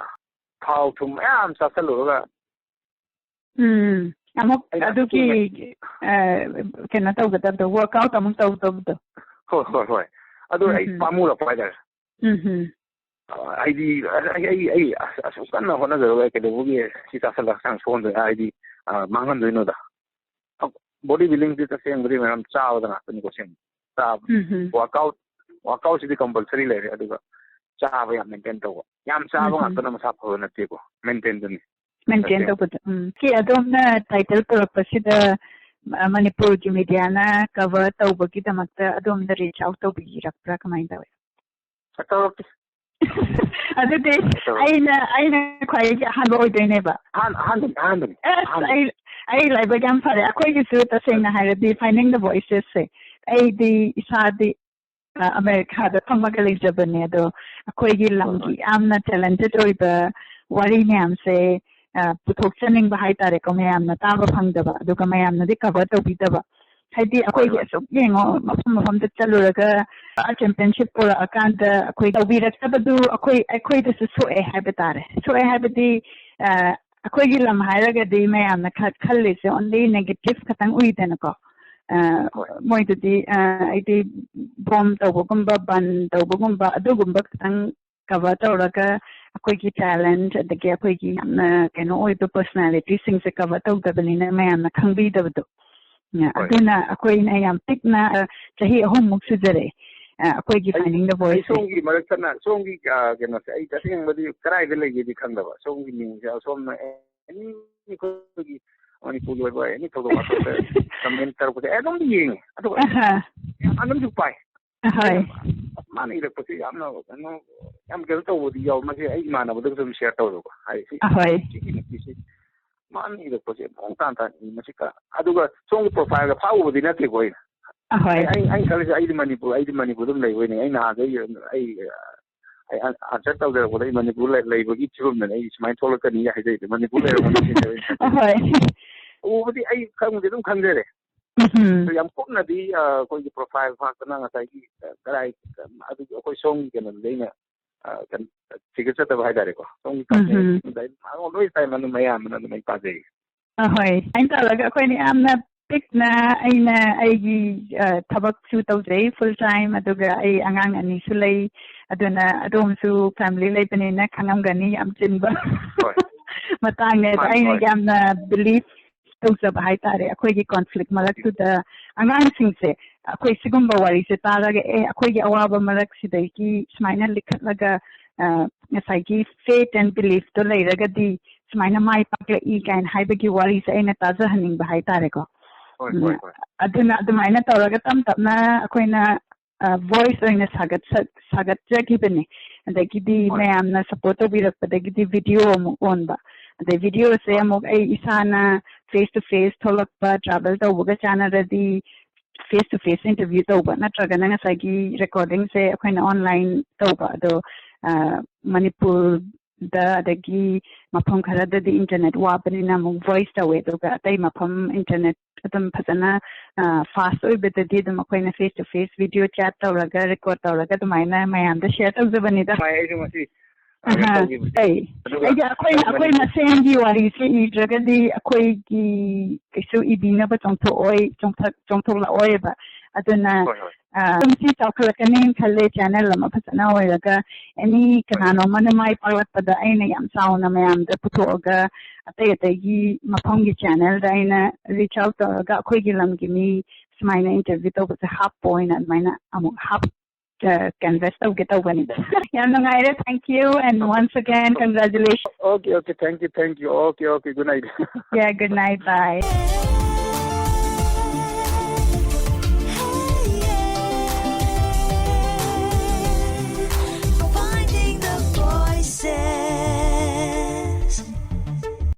ꯊꯥꯎ ꯊꯨꯝ ꯃꯌꯥꯝ ꯆꯥꯁꯤꯜꯂꯨꯔꯒ ꯎꯝ꯫ ꯑꯃꯨꯛ ꯑꯩꯅ ꯑꯗꯨꯒꯤ, ꯑꯁꯦꯡꯕ ꯑ, ꯀꯩꯅꯣ ꯇꯧꯒꯗꯕꯗꯣ, workout ꯑꯃꯨꯛ ꯇꯧꯗꯕꯗꯣ꯫ ꯍꯣꯏ, ꯍꯣꯏ, ꯍꯣꯏ꯫ ꯑꯗꯨ ꯑꯩ ꯎꯝ, ꯎꯝ꯫ ꯄꯥꯝꯃꯨꯔꯛꯄ ꯍꯥꯏꯇꯥꯔꯦ꯫ ꯎꯝ, ꯎꯝ꯫ ꯑ, ꯍꯥꯏꯗꯤ, ꯑ, ꯑꯩ, ꯑꯩ, ꯑꯩ ꯑꯁ-, ꯑꯁꯨꯛ ꯀꯟꯅ ꯍꯣꯠꯅꯖꯔꯒ ꯀꯩꯗꯧꯕꯒꯤ ꯁꯤ ꯆꯥꯁꯤꯜꯂꯒ ꯍꯛꯆꯥꯡ ꯁꯣꯛꯍꯟꯗꯣꯏ-, ꯍꯥꯏꯗꯤ, ꯑ, ꯃꯥꯡꯍꯟꯗꯣꯏꯅꯣꯗ? Body building-ꯁꯤ ꯇꯁꯦꯡꯕꯗꯤ ꯃꯌꯥꯝ ꯆꯥꯕꯗ ꯉꯥꯛꯇꯅꯤꯀꯣ ꯁꯦꯝꯕ꯫ ꯆꯥꯕ꯫ ꯎꯝ, ꯎꯝ꯫ Workout, workout-ꯁꯤꯗꯤ compulsory ꯂꯩꯔꯦ, ꯑꯗꯨꯒ ꯆꯥꯕ ꯌꯥꯝ maintain ꯇꯧꯕ꯫ ꯌꯥꯝ ꯆꯥꯕ ꯎꯝ, ꯎꯝ꯫ ꯉꯥꯛꯇꯅ ꯃꯁꯥ ꯐꯕ ꯅꯠꯇꯦꯀꯣ, maintain-ꯗꯨꯅꯤ꯫ Maintain ꯇꯧꯕꯗ, ꯎꯝ꯫ ꯀꯤ ꯑꯗꯣꯝꯅ title ꯄꯨꯔꯛꯄꯁꯤꯗ, ꯑ, ꯃꯅꯤꯄꯨꯔꯒꯤ media-ꯅ cover ꯇꯧꯕꯒꯤꯗꯃꯛꯇ ꯑꯗꯣꯝꯗ reach out ꯇꯧꯕꯤꯔꯛꯄ꯭ꯔꯥ? ꯀꯃꯥꯏꯅ ꯇꯧꯋꯤ? ꯇꯧꯔꯛꯇꯦ꯫ ꯑꯗꯨꯗꯤ ꯇꯧꯔꯛꯇꯦ꯫ ꯑꯩꯅ, ꯑꯩꯅ ꯈ꯭ꯋꯥꯏꯗꯒꯤ ꯑꯍꯥꯟꯕ ꯑꯣꯏꯗꯣꯏꯅꯦꯕ꯫ ꯑꯍꯥꯟ-, ꯑꯍꯥꯟꯕꯅꯤ, ꯑꯍꯥꯟꯕꯅꯤ, ꯑꯁ, ꯑꯍꯥꯟꯕꯅꯤ꯫ ꯑꯩ, ꯑꯩ ꯂꯥꯏꯕꯛ ꯌꯥꯝ ꯐꯔꯦ꯫ ꯑꯩꯈꯣꯏꯒꯤꯁꯨ ꯇꯁꯦꯡꯅ ꯍꯥꯏꯔꯗꯤ Finding the Voices-ꯁꯦ ꯑꯩꯗꯤ ꯏꯁꯥꯗꯤ ꯑ, ꯑꯃꯦꯔꯤꯀꯥꯗ ꯐꯝꯃꯒ ꯂꯩꯖꯕꯅꯦ, ꯑꯗꯣ ꯑꯩꯈꯣꯏꯒꯤ ꯍꯣꯏ, ꯂꯝꯒꯤ ꯍꯣꯏ꯫ ꯌꯥꯝꯅ talented ꯑꯣꯏꯕ ꯋꯥꯔꯤ ꯃꯌꯥꯝꯁꯦ, ꯑ, ꯄꯨꯊꯣꯛꯆꯅꯤꯡꯕ ꯍꯥꯏꯇꯥꯔꯦꯀꯣ, ꯃꯌꯥꯝꯅ ꯇꯥꯕ ꯐꯪꯗꯕ, ꯑꯗꯨꯒ ꯃꯌꯥꯝꯅꯗꯤ cover ꯇꯧꯕꯤꯗꯕ꯫ ꯍꯥꯏꯗꯤ ꯍꯣꯏ, ꯑꯩꯈꯣꯏꯒꯤ ꯍꯣꯏ꯫ ꯑꯁꯨꯛ ꯌꯦꯡꯉꯣ, ꯃꯐꯝ ꯃꯐꯝꯗ ꯆꯠꯂꯨꯔꯒ championship ꯄꯨꯔꯛꯑꯀꯥꯟꯗ ꯑꯩꯈꯣꯏ ꯇꯧꯕꯤꯔꯛꯇꯕꯗꯨ ꯑꯩꯈꯣꯏ, ꯑꯩꯈꯣꯏꯗꯁꯨ ꯁꯣꯛꯑꯦ ꯍꯥꯏꯕ ꯇꯥꯔꯦ꯫ ꯁꯣꯛꯑꯦ ꯍꯥꯏꯕꯗꯤ, ꯑ, ꯑꯩꯈꯣꯏꯒꯤ ꯂꯝ ꯍꯥꯏꯔꯒꯗꯤ ꯃꯌꯥꯝꯅ ꯈ-, ꯈꯜꯂꯤꯁꯦ only negative ꯈꯛꯇꯪ ꯎꯏꯗꯅꯀꯣ꯫ ꯑ, ꯍꯣꯏ꯫ ꯃꯣꯏꯗꯗꯤ, ꯑ, ꯍꯥꯏꯗꯤ bomb ꯇꯧꯕꯒꯨꯝꯕ, ꯕꯟ ꯇꯧꯕꯒꯨꯝꯕ, ꯑꯗꯨꯒꯨꯝꯕ ꯈꯛꯇꯪ cover ꯇꯧꯔꯒ ꯑꯩꯈꯣꯏꯒꯤ talent ꯑꯗꯒꯤ ꯑꯩꯈꯣꯏꯒꯤ ꯌꯥꯝꯅ ꯀꯩꯅꯣ ꯑꯣꯏꯕ personalityꯁꯤꯡꯁꯦ cover ꯇꯧꯗꯕꯅꯤꯅ ꯃꯌꯥꯝꯅ ꯈꯪꯕꯤꯗꯕꯗꯣ꯫ ꯑ, ꯍꯣꯏ꯫ ꯑꯗꯨꯅ ꯑꯩꯈꯣꯏꯅ ꯌꯥꯝ ꯄꯤꯛꯅ, ꯑ, ꯆꯍꯤ ꯑꯍꯨꯝꯃꯨꯛ ꯁꯨꯖꯔꯦ, ꯑ, ꯑꯩꯈꯣꯏꯒꯤ ꯑꯩ, finding the ꯑꯩ voice ꯁꯦ꯫ ꯁꯣꯝꯒꯤ ꯃꯔꯛ ꯊꯠꯅ, ꯁꯣꯝꯒꯤ, ꯑ, ꯀꯩꯅꯣꯁꯦ ꯑꯩ ꯇꯁꯦꯡꯕꯗꯤ ꯀꯗꯥꯏꯗ ꯂꯩꯒꯦꯗꯤ ꯈꯪꯗꯕ, ꯁꯣꯝꯒꯤ ꯃꯤꯡꯁꯦ ꯑꯁꯣꯝꯅ ꯑꯦꯅꯤ ꯑꯩꯈꯣꯏꯒꯤ ꯃꯅꯤꯄꯨꯔꯒꯤ ꯑꯣꯏꯕ ꯑꯦꯅꯤ ꯊꯧꯗꯣꯛ ꯋꯥꯊꯣꯛꯇ comment ꯇꯧꯔꯛꯄꯁꯦ ꯑꯩ ꯑꯗꯨꯝ ꯌꯦꯡꯉꯦ, ꯑꯗꯨꯒ ꯑꯍꯥ, ꯌꯥꯝ ꯑꯗꯨꯝꯁꯨ ꯄꯥꯏ꯫ ꯑꯍꯣꯏ꯫ ꯑꯩꯅ, ꯑꯁ, ꯃꯥꯅ ꯏꯔꯛꯄꯁꯦ ꯌꯥꯝꯅ ꯀꯩꯅꯣ, ꯌꯥꯝ ꯀꯩꯅꯣ ꯇꯧꯕꯗꯤ ꯌꯥꯎ, ꯃꯁꯤ ꯑꯩ ꯏꯃꯥꯟꯅꯕꯗꯁꯨ ꯑꯗꯨꯝ share ꯇꯧꯋꯦꯕꯀꯣ, ꯍꯥꯏꯗꯤ ꯁꯤ, ꯑꯍꯣꯏ꯫ ꯁꯤꯒꯤ ꯅꯨꯄꯤꯁꯦ ꯃꯥꯅ ꯏꯔꯛꯄꯁꯦ ꯃꯑꯣꯡ ꯇꯥꯟ ꯇꯥꯟ ꯏ, ꯃꯁꯤ ꯀ-, ꯑꯗꯨꯒ ꯁꯣꯝꯒꯤ profile ꯒ ꯐꯥꯛꯎꯕꯗꯤ ꯅꯠꯇꯦꯀꯣ ꯑꯩꯅ꯫ ꯑꯍꯣꯏ꯫ ꯑꯩ, ꯑꯩ, ꯑꯩꯅ ꯈꯜꯂꯤꯁꯦ ꯑꯩꯗꯤ ꯃꯅꯤꯄꯨꯔ, ꯑꯩꯗꯤ ꯃꯅꯤꯄꯨꯔ ꯑꯗꯨꯝ ꯂꯩꯕꯣꯏꯅꯦ꯫ ꯑꯩ ꯅꯍꯥꯟꯗꯩ ꯑꯩ, ꯑꯩ answer ꯇꯧꯖꯔꯛꯄꯗ ꯑꯩ ꯃꯅꯤꯄꯨꯔ ꯂꯩ-, ꯂꯩꯕꯒꯤ ꯐꯤꯕꯝꯗꯅꯦ ꯑꯩ ꯁꯨꯃꯥꯏꯅ ꯊꯣꯛꯂꯛꯀꯅꯤ ꯍꯥꯏꯖꯔꯤꯗꯣ, ꯃꯅꯤꯄꯨꯔ ꯂꯩꯔꯝꯒꯅꯤ ꯁꯤꯅꯦ ꯑꯩꯅ ꯈꯜꯂꯤꯁꯦ꯫ ꯑꯍꯣꯏ꯫ ꯎꯕꯗꯤ ꯑꯩ ꯈꯪꯕꯗꯤ ꯑꯗꯨꯝ ꯈꯪꯖꯔꯦ꯫ ꯎꯝ꯫ ꯑꯗꯣ ꯌꯥꯝ ꯀꯨꯞꯅꯗꯤ, ꯑ, ꯑꯩꯈꯣꯏꯒꯤ profile ꯐꯥꯛꯇꯅ ꯉꯁꯥꯏꯒꯤ, ꯑ, ꯀꯗꯥꯏ, ꯑꯗꯨꯒꯤ ꯑꯩꯈꯣꯏ ꯁꯣꯝꯒꯤ ꯀꯩꯅꯣꯗꯨꯗꯤ ꯑꯩꯅ, ꯑ, ꯀꯩꯅꯣ, ꯊꯤꯒꯠꯆꯗꯕ ꯍꯥꯏꯇꯥꯔꯦꯀꯣ꯫ ꯁꯣꯝꯒꯤ ꯎꯝ꯫ content ꯁꯤꯡꯗ ꯑꯩ ꯂꯣꯏ ꯇꯥꯏ, ꯃꯅꯨꯡ ꯑꯌꯥꯝꯕꯅ ꯑꯗꯨꯝ ꯑꯩ ꯄꯥꯖꯩ꯫ ꯑꯍꯣꯏ꯫ ꯑꯩꯅ ꯇꯧꯔꯒ ꯑꯩꯈꯣꯏꯅ ꯌꯥꯝꯅ ꯄꯤꯛꯅ ꯑꯩꯅ ꯑꯩꯒꯤ, ꯑ, ꯊꯕꯛꯁꯨ ꯇꯧꯖꯩ full time, ꯑꯗꯨꯒ ꯑꯩ ꯑꯉꯥꯡ ꯑꯅꯤꯁꯨ ꯂꯩ, ꯑꯗꯨꯅ ꯑꯗꯣꯝꯁꯨ family ꯂꯩꯕꯅꯤꯅ ꯈꯪꯉꯝꯒꯅꯤ ꯌꯥꯝ ꯆꯤꯟꯕ ꯍꯣꯏ꯫ ꯃꯇꯥꯡꯅꯦ꯫ ꯑꯗꯣ ꯃꯥꯅꯤ, ꯑꯩꯅ ꯍꯣꯏ꯫ ꯌꯥꯝꯅ believe ꯇꯧꯖꯕ ꯍꯥꯏꯇꯥꯔꯦ ꯑꯩꯈꯣꯏꯒꯤ conflict ꯃꯔꯛꯇꯨꯗ ꯑꯉꯥꯡꯁꯤꯡꯁꯦ ꯑꯩꯈꯣꯏ ꯁꯤꯒꯨꯝꯕ ꯋꯥꯔꯤꯁꯦ ꯇꯥꯔꯒ ꯑꯦ ꯑꯩꯈꯣꯏꯒꯤ ꯑꯋꯥꯕ ꯃꯔꯛꯁꯤꯗꯒꯤ ꯁꯨꯃꯥꯏꯅ ꯂꯤꯈꯠꯂꯒ, ꯑ, ꯉꯁꯥꯏꯒꯤ faith and belief ꯇꯣ ꯂꯩꯔꯒꯗꯤ ꯁꯨꯃꯥꯏꯅ ꯃꯥꯏ ꯄꯥꯛꯂꯛꯏ ꯀꯥꯏꯅ ꯍꯥꯏꯕꯒꯤ ꯋꯥꯔꯤꯁꯦ ꯑꯩꯅ ꯇꯥꯖꯍꯟꯅꯤꯡꯕ ꯍꯥꯏꯇꯥꯔꯦꯀꯣ꯫ ꯍꯣꯏ, ꯎꯝ, ꯍꯣꯏ, ꯍꯣꯏ꯫ ꯑꯗꯨꯅ ꯑꯗꯨꯃꯥꯏꯅ ꯇꯧꯔꯒ ꯇꯞ ꯇꯞꯅ ꯑꯩꯈꯣꯏꯅ, ꯑ, voice ꯑꯣꯏꯅ ꯁꯥꯒꯠ-, ꯁꯥꯒꯠꯆꯈꯤꯕꯅꯦ꯫ ꯑꯗꯒꯤꯗꯤ ꯍꯣꯏ꯫ ꯃꯌꯥꯝꯅ support ꯇꯧꯕꯤꯔꯛꯄꯗꯒꯤꯗꯤ video ꯑꯃꯨꯛ ꯑꯣꯟꯕ, ꯑꯗꯩ video ꯁꯦ ꯍꯣꯏ꯫ ꯑꯃꯨꯛ ꯑꯩ ꯏꯁꯥꯅ face to face ꯊꯣꯛꯂꯛꯄ, travel ꯇꯧꯕꯒ ꯆꯥꯟꯅꯔꯗꯤ face to face interview ꯇꯧꯕ, ꯅꯠꯇ꯭ꯔꯒꯅ ꯉꯁꯥꯏꯒꯤ recording ꯁꯦ ꯑꯩꯈꯣꯏꯅ online ꯇꯧꯕ꯫ ꯑꯗꯣ, ꯑ, ꯃꯅꯤꯄꯨꯔꯗ ꯑꯗꯒꯤ ꯃꯐꯝ ꯈꯔꯗꯗꯤ internet ꯋꯥꯕꯅꯤꯅ ꯑꯃꯨꯛ voice ꯇꯧꯋꯦ, ꯑꯗꯨꯒ ꯑꯇꯩ ꯃꯐꯝ internet ꯑꯗꯨꯝ ꯐꯖꯅ, ꯑ, fast ꯑꯣꯏꯕꯗꯗꯤ ꯑꯗꯨꯝ ꯑꯩꯈꯣꯏꯅ face to face video chat ꯇꯧꯔꯒ record ꯇꯧꯔꯒ ꯑꯗꯨꯃꯥꯏꯅ ꯃꯌꯥꯝꯗ share ꯇꯧꯖꯕꯅꯤꯗ꯫ ꯍꯣꯏ, ꯑꯩꯁꯨ ꯉꯁꯤ ꯑꯗꯨꯃꯥꯏꯅ ꯑꯍꯥ, ꯇꯧꯈꯤꯕꯅꯤ꯫ ꯑꯩ ꯑꯗꯨꯒ ꯑꯩꯗꯤ ꯑꯩꯈꯣꯏ ꯑꯩꯈꯣꯏ ꯃꯁꯦꯟꯒꯤ ꯋꯥꯔꯤꯁꯦ ꯏꯗ꯭ꯔꯒꯗꯤ ꯑꯩꯈꯣꯏꯒꯤ ꯀꯩꯁꯨ ꯏꯕꯤꯅꯕ ꯆꯣꯡꯊꯣꯛꯑꯣꯏ ꯆꯣꯡꯊꯣꯛ ꯆꯣꯡꯊꯣꯛꯂꯛꯑꯣꯏꯕ꯫ ꯑꯗꯨꯅ ꯍꯣꯏ ꯍꯣꯏ ꯑꯗꯨꯝ ꯁꯤ ꯆꯥꯎꯈꯠꯂꯛꯀꯅꯤ ꯈꯜꯂꯦ, ꯆꯦꯅꯦꯜ ꯑꯃ ꯐꯖꯅ ꯑꯣꯏꯔꯒ ꯑꯦꯅꯤ ꯀꯅꯥꯅꯣ ꯑꯃꯅ ꯃꯥꯏ ꯄꯥꯛꯂꯛꯄꯗ ꯑꯩꯅ ꯌꯥꯝ ꯆꯥꯎꯅ ꯃꯌꯥꯝꯗ ꯄꯨꯊꯣꯛꯑꯒ ꯑꯇꯩ ꯑꯇꯩꯒꯤ ꯃꯐꯝꯒꯤ ꯆꯦꯅꯦꯜꯗ ꯑꯩꯅ ꯔꯤꯆ ꯑꯥꯎꯠ ꯇꯧꯔꯒ ꯑꯩꯈꯣꯏꯒꯤ ꯂꯝꯒꯤ ꯃꯤ ꯁꯨꯃꯥꯏꯅ ꯏꯟꯇꯔꯚ꯭ꯌꯨ ꯇꯧꯕꯁꯦ ꯍꯥꯞꯄ ꯑꯣꯏꯅ ꯑꯗꯨꯃꯥꯏꯅ ꯑꯃꯨꯛ ꯍꯥꯞ ꯀꯟꯚꯔꯁ ꯇꯧꯒꯦ ꯇꯧꯕꯅꯤꯗ꯫ ꯌꯥꯝ ꯅꯨꯡꯉꯥꯏꯔꯦ, thank you and once again congratulations. Okay, okay, thank you, thank you. Okay, okay, good night. Yeah, good night, bye.